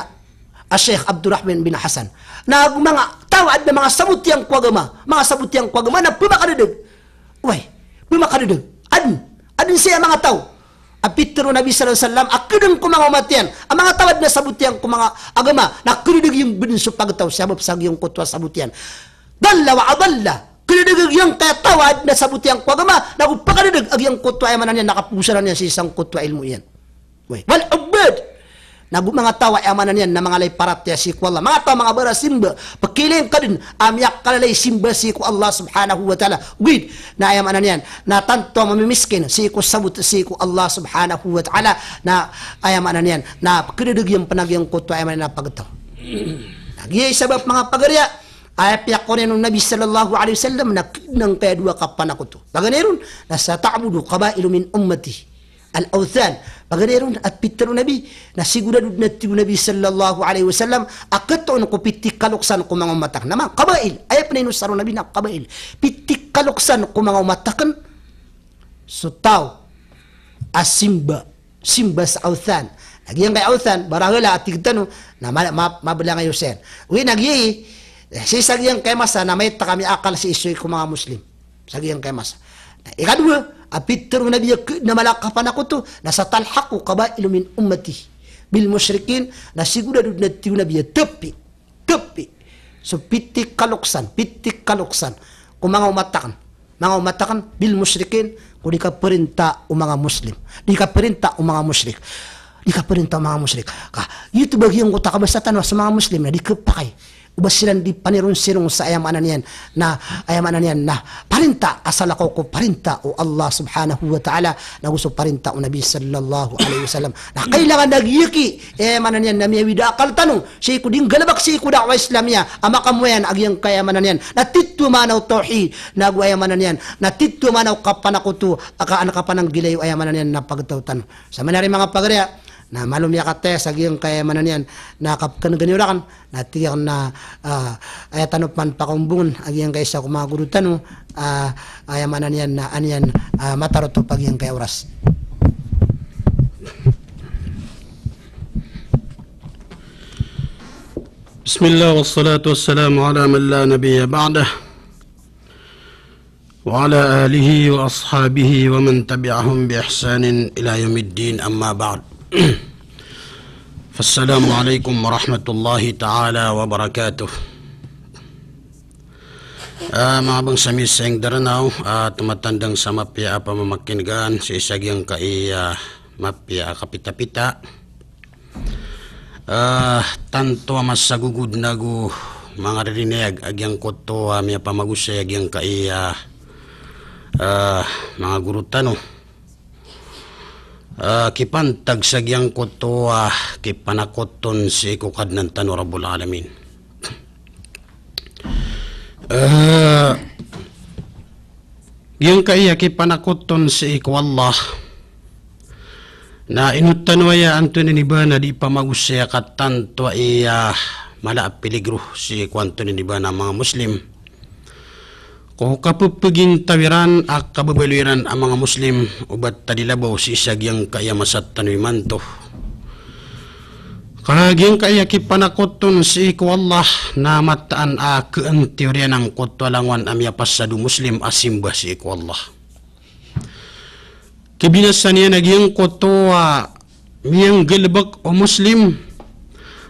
Sheikh Abdurrahman bin Hasan, na ago manga taw a aden a manga sabot iyan ko agama, manga sabot iyan ko agama na pemakadedeg. Oway, pemakadedeg. Aden, aden sii a manga taw a pitharo o Nabi sallallahu alaihi wasallam a kedeng ko manga omat iyan a manga taw a aden a sabot iyan ko manga agama na kededeg iyan beden so pagtaw sabap sa giyangkoto a sabot iyan. Dalla wa adalla. Kededeg a giyangkaya taw a aden a sabot iyan ko agama na go pakadedeg a giyangkoto a aya maana niyan na kapogosanan iyan sii sangkoto a ilmo iyan. Oway. Wal ubbad. Na go manga taw a aya maana niyan na manga lay paratiyaya sii ko Allah. Manga taw a manga barasimba. Pekiling ka den a miyakalalay simba sii ko Allah subhanahu wa ta'ala. Ogaid na aya maana niyan na tanto a mamimiskin sii ko sabot sii ko Allah subhanahu wa ta'ala. Na aya maana niyan na kededeg iyan pen a giyangkoto a aya maana niyan na pagtaw. Na giya i sabap, manga pagariya, a aya piyakowa niyan o Nabi sallallahu alaihi wasallam na nangkaya dowa kapanakoto. Paganay ron na sata'budu qaba'ilu min ummati al-awthan. Paganay ron a pitharo o Nabi na sigorado den, a tig o Nabi sallallahu alaihi wasallam, a ketoon ko piti kaloksan ko manga omat aken. Na manga qabail, aya pen a inosar o Nabi na qabail. Piti kaloksan ko manga omat aken so taw a simba, simba sa awthan. Na giyangkaya awthan, barahala a tig tano na ma-, ma-, mabelangay o sen. Oway, na giya i, eh, sii sa giyangkaya masa na maita ka miyaakal sii so, sii ko manga Muslim sa giyangkaya masa. Na ikadowa a pitharo o Nabi a ke-, na mala a kapanakoto na satalhaqu qaba'ilu min ummati bil mushrikin, na sigorado den, a tig o Nabi, a tepi, tepi so piti kaloksan, piti kaloksan ko manga omat aken, manga omat aken, bil mushrikin, ko di kaparinta o manga Muslim, di kaparinta o manga mushrik, di kaparinta o manga mushrik. Ka giyoto ba giyangkoto a kabasa tano a so manga Muslim na di kepakay o ba siran di panirongsirong sa aya maana niyan na, aya maana niyan na parinta a salakaw ko parinta o Allah subhanahu wa ta'ala, na go so parinta o Nabi sallallahu alaihi wasallam. Na kailangan a giyaki, aya maana niyan na miyawid a akal tano sii ko di nggalebek sii ko da'wah Islamiyah a makamoyan a giyangkaya, aya maana niyan na tito a maana o tawhid, na go aya maana niyan na tito a maana o kapanakoto, a ka-, an kapananggilai o, aya maana niyan na pagtaw tano. Sa manari, manga pagariya, na malo miyakataya sa giyangkaya, aya maana niyan na kapkenegeni o raken, na tig iyan na, ah, aya tano pen pakaombongen a giyangkaya isa ko manga goro tano, ah, aya maana niyan na an iyan, ah, matarotop a giyangkaya oras. Bismillah, wassalatu wassalamu ala man la nabiyya ba'dah. Wa ala alihi wa ashabihi wa man tabi'ahum bi ihsanin ila yaumiddin, amma ba'd. Fassalamu alaikum warahmatullahi ta'ala wabarakatuh. Ah, manga bangsa mi sa ing Daranaw, ah, tomatandang sa mapiya a pamamakingan sii sa giyangkai a mapiya a kapitapita. Ah, tanto a masagogod nago mangaririnayag a giyangkoto a miyapamagosay a giyangkai a, ah, manga goro tano. Ah, kipantag sa giyangkoto a kipanakoton sii ko Kadnan tano Rabbul Alamin. Ah, giyangkai a kipanakoton sii ko Allah na inot tano aya antonaa i ba na di pamagosay a katanto a iya Mala a piligro sii ko antonaa i ba na manga Muslim ko kapepegintaw iran a kababaloy iran a manga Muslim, o ba ta di labaw sii sa giyangkaya masa tano imanto. Ka giyangkaya kipanakoton sii ko Allah na mataan a keenteori angkoto a langowan a miyapasad o Muslim a simba sii ko Allah. Kebinasa niyan a giyangkoto a miyanggalebek o Muslim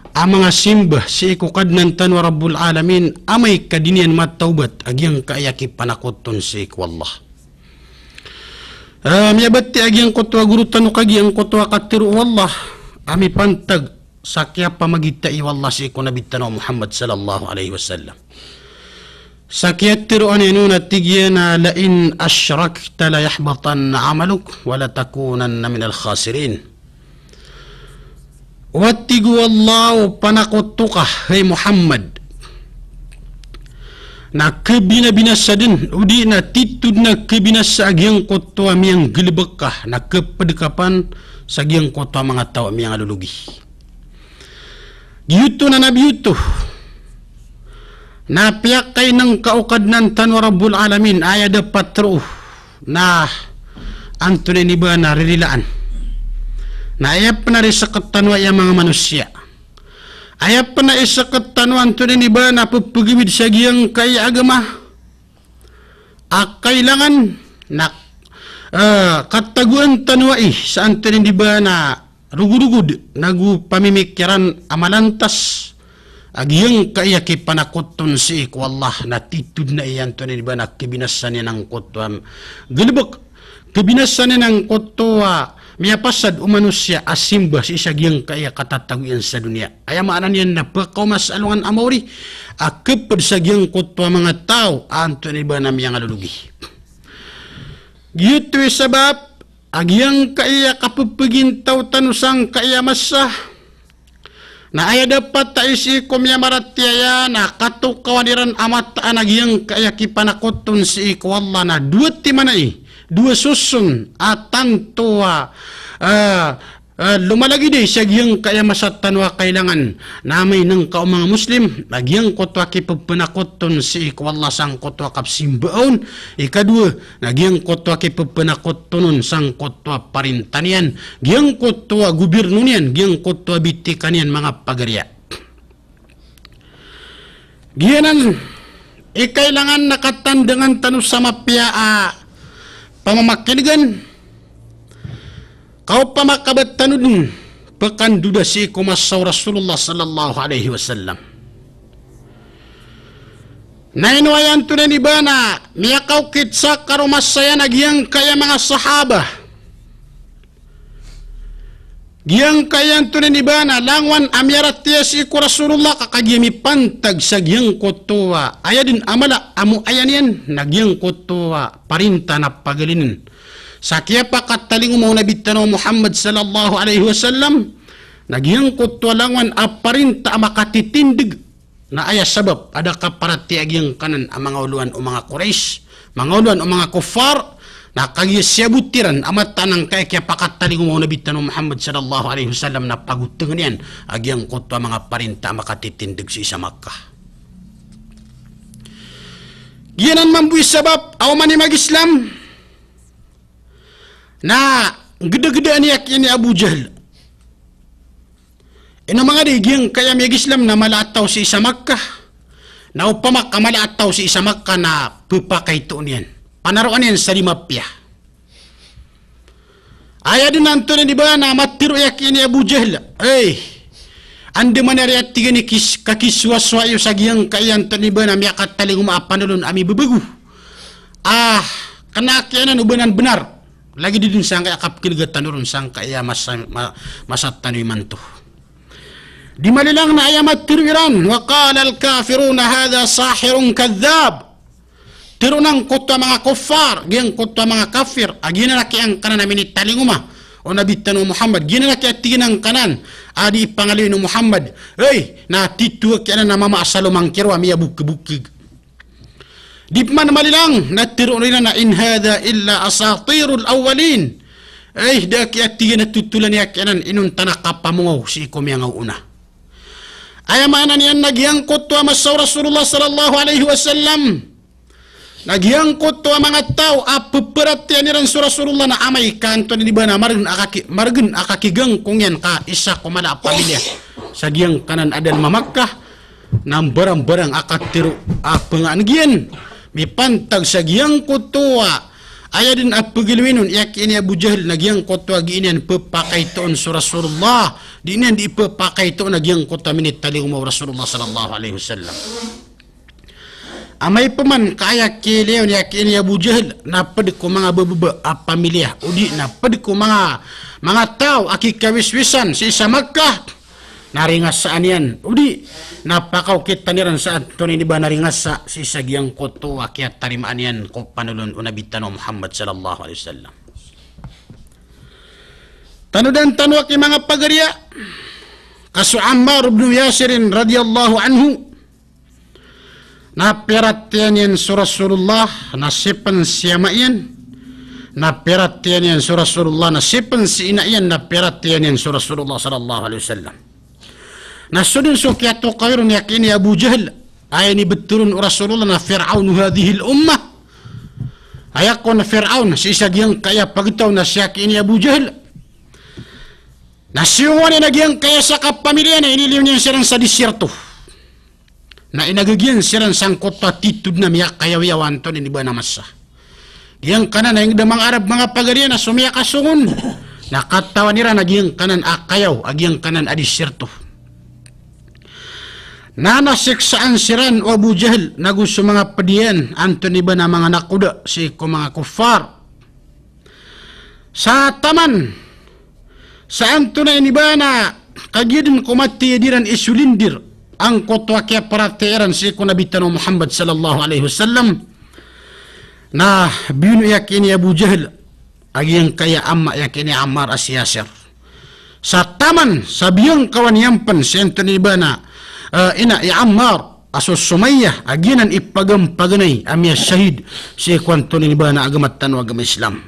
a manga simba sii ko Kadnan tano a Rabbul Alamin, amay ka di niyan matawbat a giyangkaya kipanakoton sii ko Allah. Ah, miyabati a giyangkoto a goro tano ka giyangkoto a katero o Allah a mipantag sa kiyapamagitai o Allah sii ko Nabi tano a Muhammad sallallahu alaihi wasallam. Sa kiyatero aniyan on a tig iyan a, "La in ashrakta la yahbatanna amaluk wa la takunanna minal khasirin." O a tig o Allah, o panakoto ka, hay Muhammad, na kebinabinasa den, o di na titho den a kebinasa a giyangkoto a miyanggalebek ka, na keped ka pan sa giyangkoto a manga taw a miyangalologi. Giyoto na nabi oto na piyakainengka o Kadnan tano a Rabbul Alamin, aya dapat roo na antonaa i ba na ririlaan. Na aya pen a riseketan o aya manga manosiya, aya pen a iseketan o antonaa i ba na pepegawid sa giyangkaya agama a kailangan na, eh, katagoan tano ai sa antonaa i ba na rogorogod nago pamimikiran a malantas a giyangkaya kipanakoton sii ko Allah na titho den ai antonaa i ba na kebinasa niyan angkoto a galebek, kebinasa niyan angkoto a miyapasad o manosiya a simba sii sa giyangkaya katatago iyan sa doniya. Aya maana niyan na pekaoma sa alongan a maori a keped sa giyangkoto a manga taw a antonaa i ba na miyangalologi. Giyoto i sabap a giyangkaya kapepegintaw tano sangkaya masa na aya dapat a isii ko miyamaratiyaya na katokawan iran a mataan a giyangkaya kipanakoton sii ko Allah na dowa timan ai, dowa soson a tanto a, eh, eh, lomalagid ai sa giyangkaya masa tano a kailangan na mainengka o manga Muslim a giyangkoto a kipepenakoton sii ko Allah sangkoto a kapsimbaa on. Ikadowa, na giyangkoto a kipepenakoton on sangkoto a parinta niyan, giyangkoto a gobirno niyan, giyangkoto a bitika niyan manga pagariya. Giyanan i kailangan na katandangan tano sa mapiya a pamamakinegan. Ka opama ka ba tano den pekandoda sii ko masa o Rasulullah sallallahu alaihi wasallam. Na ino aya antonaa i ba na miyakaokit sa karoma saya na giyangkaya manga sahaba, giyangkaya antonaa i ba na langowan a miyaratiyaya sii ko Rasulullah ka kagiya mipantag sa giyangkoto a aya den a mala a moayan iyan na giyangkoto a parinta na pagalinen. Sa kiyapakatalingoma o Nabi tano a Muhammad sallallahu alaihi wasallam na giyangkoto a langowan a parinta a makatitindeg. Na aya sabap a da kaparatiyaya giyangkanan a manga olowan o manga Quraysh, manga olowan o manga kuffar, na kagiya siyabot iran a mataan angkaya kiyapakatalingoma o Nabi tano a Muhammad sallallahu alaihi wasallam na pagotengen iyan a giyangkoto a manga parinta a makatitindeg sii sa Makkah. Giyanan mambo i sabap a oman i mag-Islam na gedagedaan iyan ki ini Abu Jahl. Ino manga di giyangkaya miyag-Islam na mala a taw sii sa Makkah. Na opama ka mala a taw sii sa Makkah na pepakaito niyan, panaroan iyan sa di mapiya. Aya den antonaa i ba na matero iyan ki ini Abu Jahl, "Ey, andamanaya," tig iyan, "i kis-, kakisowasowa iyo sa giyangkaya antonaa i ba na miyakatalingoma a panolon a mibebago a kena kiyanan o ba nan benar." Lagid den sangkaya kapekenegan tano ron sangkaya masa, ma-, masa tano imanto. Di malilang na aya matero iran, "Wa qala al-kafiruna hadha sahirun kadhdhab." Tero angkoto a manga kuffar, giyangkoto a manga kafir, a giyanan a kiyangkanan a minitalingoma o Nabi tano a Muhammad, giyanan a kiyatig iyan angkanan a di pangaloyin o Muhammad, "Ey, na tito a kiyanan a mama a salomangkero a miyabokebokeg." Di pman malilang na tero iran a, "In hadha illa asatirul awwalin." Ey, da a kiyatig iyan a totolan iyan a kiyanan inonta na kapamongaw sii ko miyangaoona. Aya maana niyan na giyangkoto a masa o Rasulullah sallallahu alaihi wasallam na giyangkoto a manga taw a peperatiyayaan iran so Rasulullah na amay ka antonaa ini ba na margen a kaki-, margen a kakigangkong iyan ka isa ko mala a pamilya sa giyangkanan a dalem a Makkah, na mbarangbarang a katero a pengaan giyan mipantag sa giyangkoto a aya den a pegaloyin on, aya ki ini Abu Jahal, na giyangkoto a gii niyan pepakaitoon so Rasulullah, di niyan di pepakaitoon a giyangkoto a minitalingoma o Rasulullah sallallahu alaihi wasallam. Amay peman ka aya kiilaya on, aya ki ini Abu Jahal, na ped ko manga bababa a pamilya, odi na ped ko manga, manga taw a kikawiswisan sii sa Makkah, na ringasaan iyan, odi na pakaokitan iran sa antonaa ini ba na ringasa sii sa giyangkoto a kiyatarimaan iyan ko panolon o Nabi tano a Muhammad sallallahu alaihi wasallam. Tanodan tano aki manga pagariya, ka so Ammar ibn Yasir radhiyallahu anhu, na piyaratiyayaan iyan so Rasulullah na sii pen si ama iyan, na piyaratiyayaan iyan so Rasulullah na sii pen si ina iyan, na piyaratiyayaan iyan so Rasulullah sallallahu alaihi wasallam. Na so den so kiyatokawi ron, aya ki ini Abu Jahal, aya inibetero on o Rasulullah na Fir'aunu hadhihil ummah. Aya kon Fir'aun sii sa giyangkaya pagtaw na si aya ki ini Abu Jahal. Na siyongowan iyan a giyangkaya sakapamilya na iniliyo niyan siran sa disyerto. Na inagagiyan siran sangkoto a titho den a miyakayawiyaw antonaa ini ba na masa. Giyangkanan a inged a manga Arab manga pagariya na so miyakasong on na katawan iran a giyangkanan a kayaw, a giyangkanan a disyerto. Na nasiksaan siran o Abu Jahal nago so manga ped iyan antonaa ini ba na manga nakoda sii ko manga kuffar. Sa taman sa antonaa ini ba na kagiya den ko matiyad iran i solindir angkoto a kiyaparatiyaya iran sii ko Nabi tano a Muhammad sallallahu alaihi wasallam, na biyono aya ki ini Abu Jahal a giyangkaya ama aya ki ini Ammar a si Yasir. Sa taman sa biyangkawan iyan pen si antonaa ini ba na, eh, ina i Ammar a so Sumayyah a giyanan i pagampaganay a miyashahid sii ko antonaa ini ba na agama tano a agama Islam.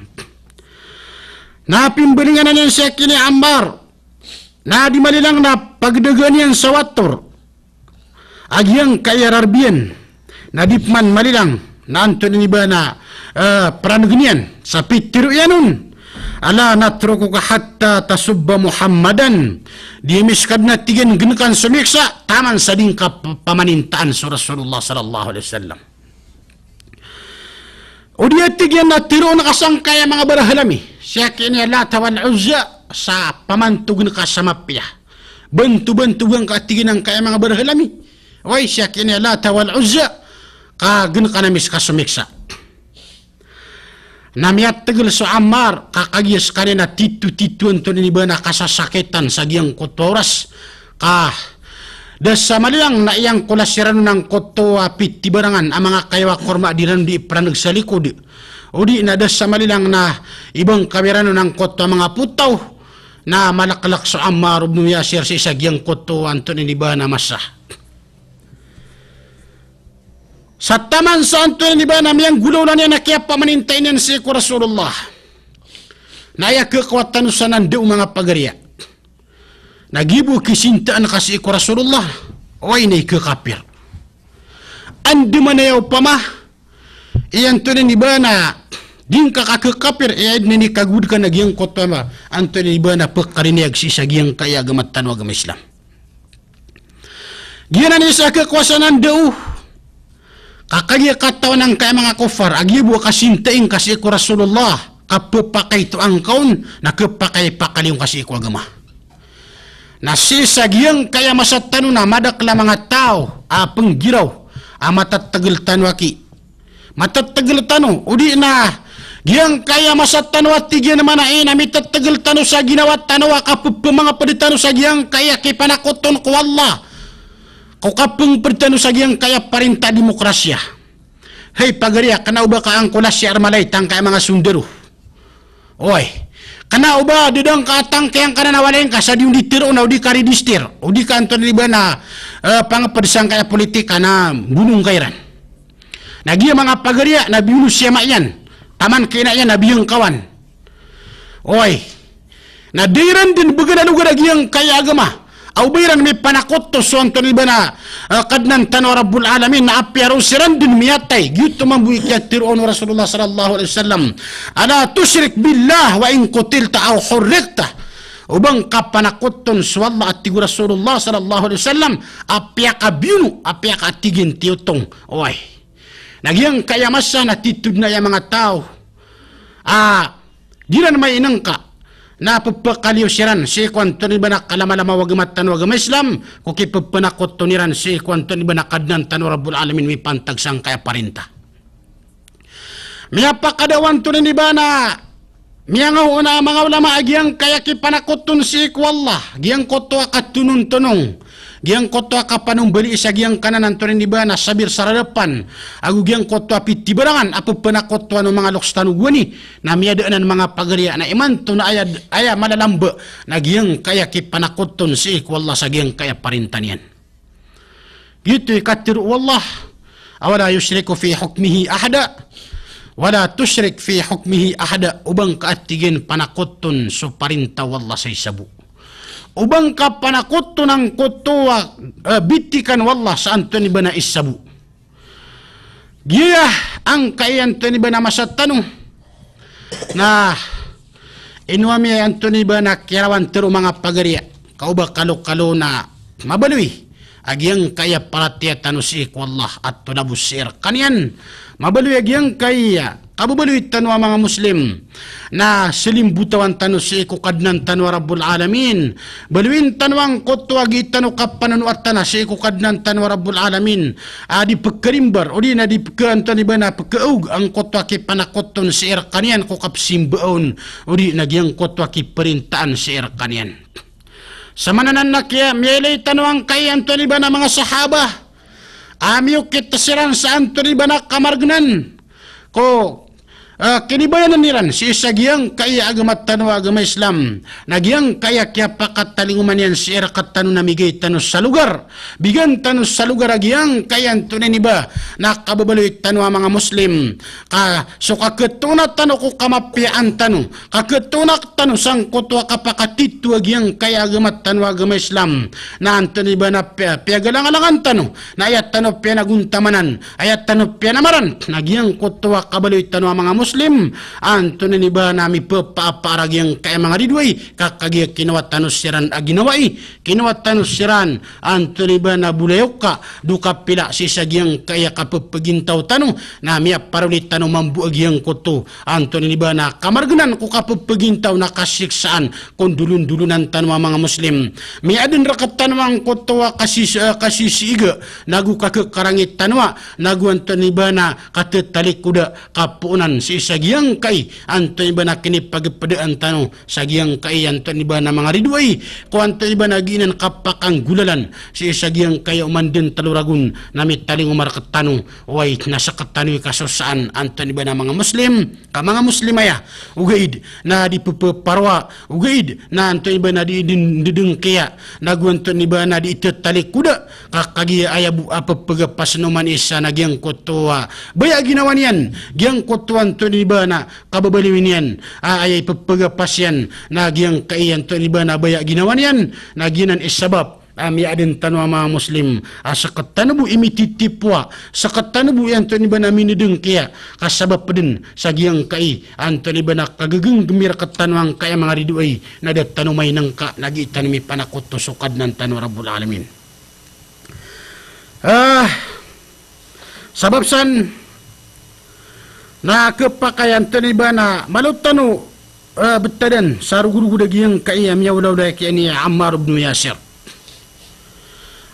Na pimbalingan iyan si aya ki ini Ammar, na di malilang na pagdagaan iyan sa wator a giyangkaya rarb iyan, na di peman malilang na antonaa ini ba na, eh, peranegen iyan sa pitero iyan on, "Ala natrukuka hatta tasubba Muhammadan." Di ami seka den a tig iyan genekan somiksa taman sa di ngka p-, pamanintaan so Rasulullah sallallahu alaihi wasallam. O di a tig iyan na teroon ka sangkaya manga barahala mi, si aya ki ini a Lata wal Uzza, sa pamantogen ka sa mapiya. Bantobantogan ka, tig iyan, angkaya manga barahala mi. Oway, si aya ki ini a Lata wal Uzza, ka genekan ami seka somiksa. Na miyategel so Ammar, ka kagiya sekaniyan na titotito antonaa ini ba na kasasakitan sa giyangkoto a oras. Ka da sa malilang na iyangkolas iran on angkoto a pitibarangan a manga kayaw a korma di iran di iperaneg sa likod. O di na da sa malilang na ibangkaw iran on angkoto a manga potaw, na malaklak so Ammar ibn Yasir sii sa giyangkoto antonaa ini ba na masa. Sa taman sa antonaa ini ba na miyanggolawla niyan a kiyapamaninta iyan sii ko Rasulullah. Na aya kekawa tano sa nanda o manga pagariya. Na giya bo kisintaan ka sii ko Rasulullah, oway na ikakapir. Andamanaya opama i antonaa ini ba na di ngka kakekapir, aya den a inikagowad ka na giyangkoto a antonaa ini ba na pekariniyag sii sa giyangkaya agama tano a agama Islam. Giyanan i isa a kekawa sa nanda o, ka kagiya katawan angkaya manga kuffar a giya bo a kasintai ngka sii ko Rasulullah, kapepakaitoa ngka on, na kepakaipakaliyo ngka sii ko agama. Na sii sa giyangkaya masa tano na madakel a manga taw a penggiraw a matetegel tano aki. Matetegel tano, o di na giyangkaya masa tano a tig iyan a mana ina mitetegel tano sa ginawa tano a kapepemangaped tano sa giyangkaya kipanakoton ko Allah, ko kapengped tano sa giyangkaya parinta a demokrasiya. Hay pagariya, kena o ba ka angkolas i armalay tangkaya manga sondaro. Oway. Kena o ba da dangka a tangkaya ngka na walay ngka sa di on di teroon, o di ka register, o di ka antonaa ini ba na, eh, pangeped sangkaya politika na bono ngka iran. Na giya manga pagariya na biyono si ama iyan, taman ki ina iyan na biyangkawan. Oway. Na da iran den began a logar a giyangkaya agama Aw ba iran mipanakoto so antonaa i ba na, ah, Kadnan tano a Rabbul Alamin, na apiya ron siran dn miyatay. Giyoto mambo i kiyatharo o Rasulullah sallallahu alaihi wasallam: "Ala tushrik billah wa in qutilta aw hurriqta." O ba ngka panakoton so Allah, a tig o Rasulullah sallallahu alaihi wasallam, apiya ka biyono, apiya ka, a tig iyan, tiyotong. Oway. Na giyangkaya masa na titho dn aya manga taw a di ran mainngka, na pphakaliyo siran sii ko antonaa i ba na kalamalama o agama tano a agama Islam, ko kippanakoton iran sii ko antonaa i ba na Kadnan tano a Rabbul Alamin mipantag sangkaya parinta. Miyapakadawan antonaa i ba na miyangaoona a manga ulama a giyangkaya kipanakoton sii ko Allah, giyangkoto a katonontonong, giyangkoto a kapanombalii sa giyangkanan antonaa i ba na sabir sa rarapan, ago giyangkoto a pitibarangan a pphanakotowan o manga loks tano gowani, na miyada anan manga pagariya, na imanto na aya, aya malalamba na giyangkaya kipanakoton sii ko Allah sa giyangkaya parinta niyan. Giyoto i katharo o Allah: "Wala yushriku fi hukmihi ahada. Wala tushrik fi hukmihi ahada." O ba ngka, a tig iyan, panakoton so parinta o Allah sa isa bo. O ba ngka panakoton angkoto a, eh, bitikan o Allah sa antonaa i ba na isa bo. Giya angkai antonaa i ba na masa tano. Na ino ami antonaa i ba na kiyarawan tharo o manga pagariya, ka o ba kalokalo na mabaloy a giyangkaya paratiyaya tano sii ko Allah a tolabos sii rkaniyan. Mabaloy a giyangkaya kababaloy tano a manga Muslim na salimbotawan tano sii ko Kadnan tano a Rabbul Alamin. Baloyin tano angkoto a gii tano kapanonoatana sii ko Kadnan tano a Rabbul Alamin a di pkarimbar, odi na di pka antonaa i ba na pkaog angkoto a kipanakoton sii rkaniyan ko kapsimba on, odi na giyangkoto a kiparintaan sii rkaniyan. Samanan anan na kiya, miyailay tano angkai antonaa i ba na manga sahaba a miyokit siran sa antonaa i ba na kamargnan ko, ah, kinibayanan iran sii sa giyangkaya agama tano a agama Islam. Na giyangkaya kiyapakatalingoma niyan sii rktano na migay tano sa logar, bigan tano sa logar a giyangkaya antonaa i ba na kababaloy tano a manga Muslim. Ka so kakatoona tano ko kamapiyaan tano, kakatoona tano sangkoto a kapakatito a giyangkaya agama tano a agama Islam, na antonaa i ba na piya-, piyagalangalangan tano, na aya tano piyanagontamanan, aya tano piyanamaran, na giyangkoto a kabaloy tano a manga Muslim, antonaa i ba na mipapaapaar a giyangkaya manga ridoay, ka kagiya kinowa tano siran a ginawai, kinowa tano siran, antonaa i ba na bolayoka, do kapila sii sa giyangkaya kapphagintaw tano, na miyaparoli tano mambo a giyangkoto, antonaa i ba na kamargnan ko kapphagintaw na kasiksaan ko ndolondolonan tano a manga Muslim. Miyaaden rktano angkoto a kasis-, eh, kasisiiga, nago kakhakarangit tano a, nago antonaa i ba na kathatalikoda, kapoonan sii sa giyangkai, antonaa i ba na kinipagpadaan tano sa giyangkai, antonaa i ba na manga ridoay, ko antonaa i ba na giinan kapakanggolalan sii sa giyangkai a oman den talo ragon na mitalingoma rktano, oway, na sktano i kasosaan, antonaa i ba na manga Muslim, ka manga Muslim aya, ogaid na di pphapharoa, ogaid na antonaa i ba na di, di, di dengkiya, nago antonaa i ba na di thatalikoda, ka kagiya aya bo a pphagapas oman isa na giyangkoto a baya a ginawa niyan, giyangkoto antonaa i ba na kababaloy niyan, a, aya ipphagapas iyan, na giyangkai antonaa i ba na baya a ginawa niyan, na giyanan i sabap a miyaaden tano a manga Muslim a sktano bo i mititipoa, sktano bo i antonaa i ba na minedengkiya, ka sabap den sa giyangkai antonaa i ba na kagagenggemi rktano angkai a manga ridoay, na da tano mainngka, na gii tano mipanakoto so Kadnan tano a Rabbul Alamin. Ah, sabap san na khapakay antonaa i ba na malo tano, eh, btadan sa rogorogod a giyangkai a miyaolaola a kiyan i Ammar ibn Yasir.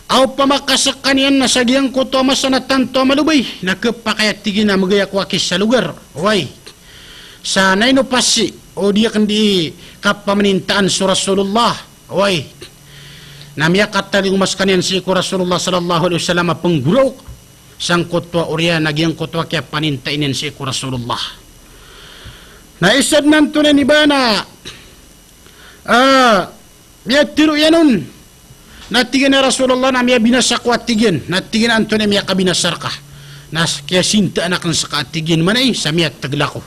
Aw pamakasakan iyan na sa giyangkoto a masa na tanto a malobay, na khapakay a tig iyan a mgay ako aki sa logar. Oway. Sa naino pasi, o di akn di kapamanintaan so Rasulullah. Oway. Na miyakatalingoma skaniyan sii ko Rasulullah sallallahu alaihi wasallam a pnggoraok sangkoto a oriyan a giyangkoto a kiyapanintai niyan sii ko Rasulullah. Na isa dn antonaa i ba na, ah, miyatharo iyan on. Na tig iyan a Rasulullah, na miyabinasa ako a tig iyan. Na tig iyan a antonaa i miyakabinasa rka. Na s-, kiyasintaan akn ska a tig iyan, manay sa miyatgl ako.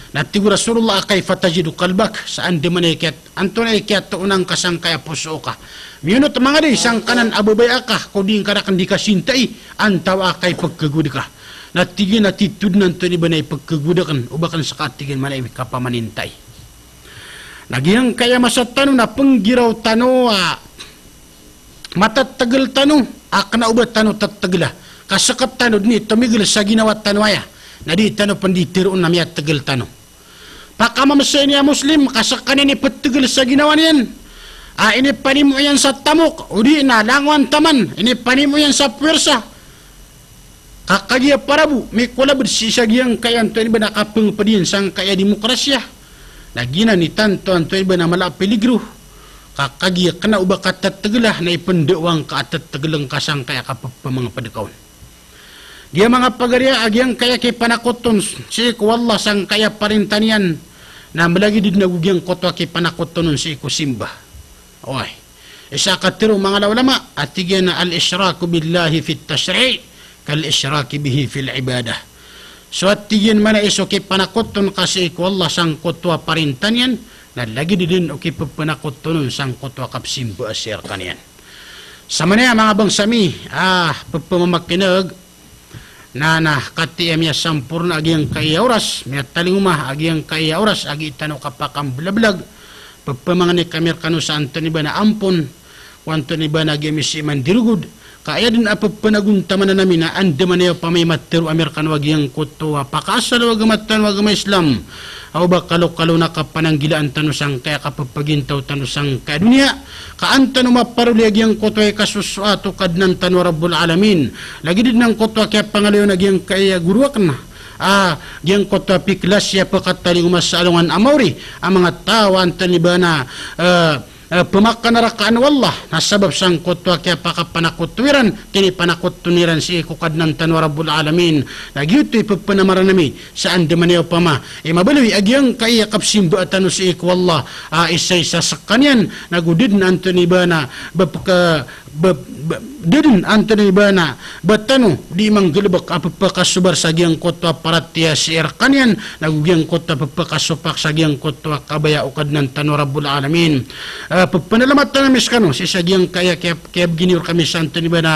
Na tig o Rasulullah a kaifa tajidu qalbak, sa andamanaya i kiyat-, antonaa i kiyatoona ngka sangkaya poso ka. Miyonot manga di sangkanan a babaya ka, ko di ngka rakn di kasintai, antawaa ka i pkhagowad ka. Na tig iyan a titho dn antonaa i ba na i pkhagowad akn, o ba akn ska tig iyan mana i kapamanintai. Na giyangkaya masa tano na pnggiraw tano a matatgl tano, a kna o ba tano tatgla. Ka sktano dn i tomigl sa ginawa tano aya. Na di tano pn di tharoon a miyatgl tano. Pakamamsa ini a Muslim, ka skaniyan i ptgl sa ginawa niyan. A, inipanimo iyan sa tamok, odi na langowan taman, inipanimo iyan sa puwersa. Ka kagiya para bo, mikolabd sii sa giyangkaya antonaa i ba na kapngpd iyan sangkaya demokrasiya. Na giyanan i tanto antonaa i ba na mala a peligro. Ka kagiya kna o ba ka tatgla, na ipndawang ka a tatgl ngka sangkaya kapphamangpd ka on. Giya manga pagariya a giyangkaya kipanakoton sii ko Allah sangkaya parinta niyan, na mlagid dn ago giyangkoto a kipanakoton on sii ko simba. Oway. Isa a katharo o manga ulama a tig iyan a al-ishraku billahi fit tashri' kal-ishraki bihi fil ibadah. So a tig iyan mana i so kipanakoton ka sii ko Allah sangkoto a parinta niyan, na lagid dn o kipphanakoton on sangkoto a kapsimba a sii rkaniyan. Samanaya manga bangsa mi, ah, pphamakin'g, na, na, katii a miyasamporna a giyangkaya oras, miyatalingoma a giyangkaya oras a gii tano kapakamblablag, pphamakin'g kami rkano sa antonaa i ba na ampon, ko antonaa i ba na giya mi sii mandirogod, ka aya dn a pphanagontaman ami na andamanaya opama i matharo ami rkano a giyangkoto a pakaasal o agama tano a agama Islam, a o ba kalokalo na kapananggilaan tano sangkaya kappagintaw tano sangkaya doniya, ka an tano maparoli a giyangkoto a ikasosoat o Kadnan tano a Rabbul Alamin. Lagid dn angkoto a kiyapangaloy on a giyangkaya goro akn, a, giyangkoto a piklasi a pkatalingoma sa alongan a maori a manga taw a antonaa i ba na, eh, eh, pmakanarakaan o Allah, na sabap sangkoto a kiyapakapanakoto iran, kinipanakoton iran sii ko Kadnan tano a Rabbul Alamin. Na giyoto i pphamakin'g ami sa andamanaya opama i mabaloy a giyangkaya kapsimba tano sii ko Allah, a, isaisa skaniyan, na go da dn antonaa i ba na, ba pka, ba, ba, da dn antonaa i ba na, ba tano di manggalbk a pphakasobar sa giyangkoto a paratiyaya sii rkaniyan, na go giyangkoto a pphakasopak sa giyangkoto a kabaya o Kadnan tano a Rabbul Alamin. Eh, pphanalamatan ami skano sii sa giyangkaya kiyap-, kiyabgi niyo rkami sa antonaa i ba na,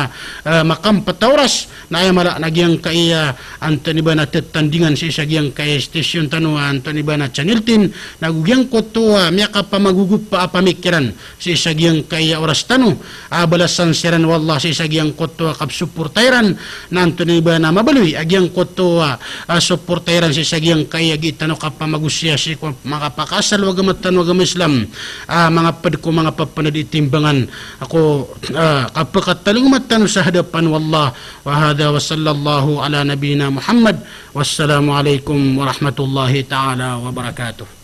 eh, makampt a oras, na aya mala na giyangkaya antonaa i ba na tatandingan sii sa giyangkaya station tano a antonaa i ba na Channel ten, na go giyangkoto a miyakapamagogopa a pamikiran sii sa giyangkaya oras tano, a, balasan siran o Allah sii sa giyangkoto a kapsoporta iran, na antonaa i ba na mabaloy a giyangkoto a, a, soporta iran sii sa giyangkaya gii tano kapamagosaya sii ko manga pakaasal o agama tano a agama Islam, a, manga pd ko manga pphanadi timbangan, a, ko, a, kapkatalingoma tano sa hadapan o Allah. Wa hadha wa sallallahu ala nabiyyina Muhammad. Wassalamu alaikum warahmatullahi ta'ala wabarakatuh.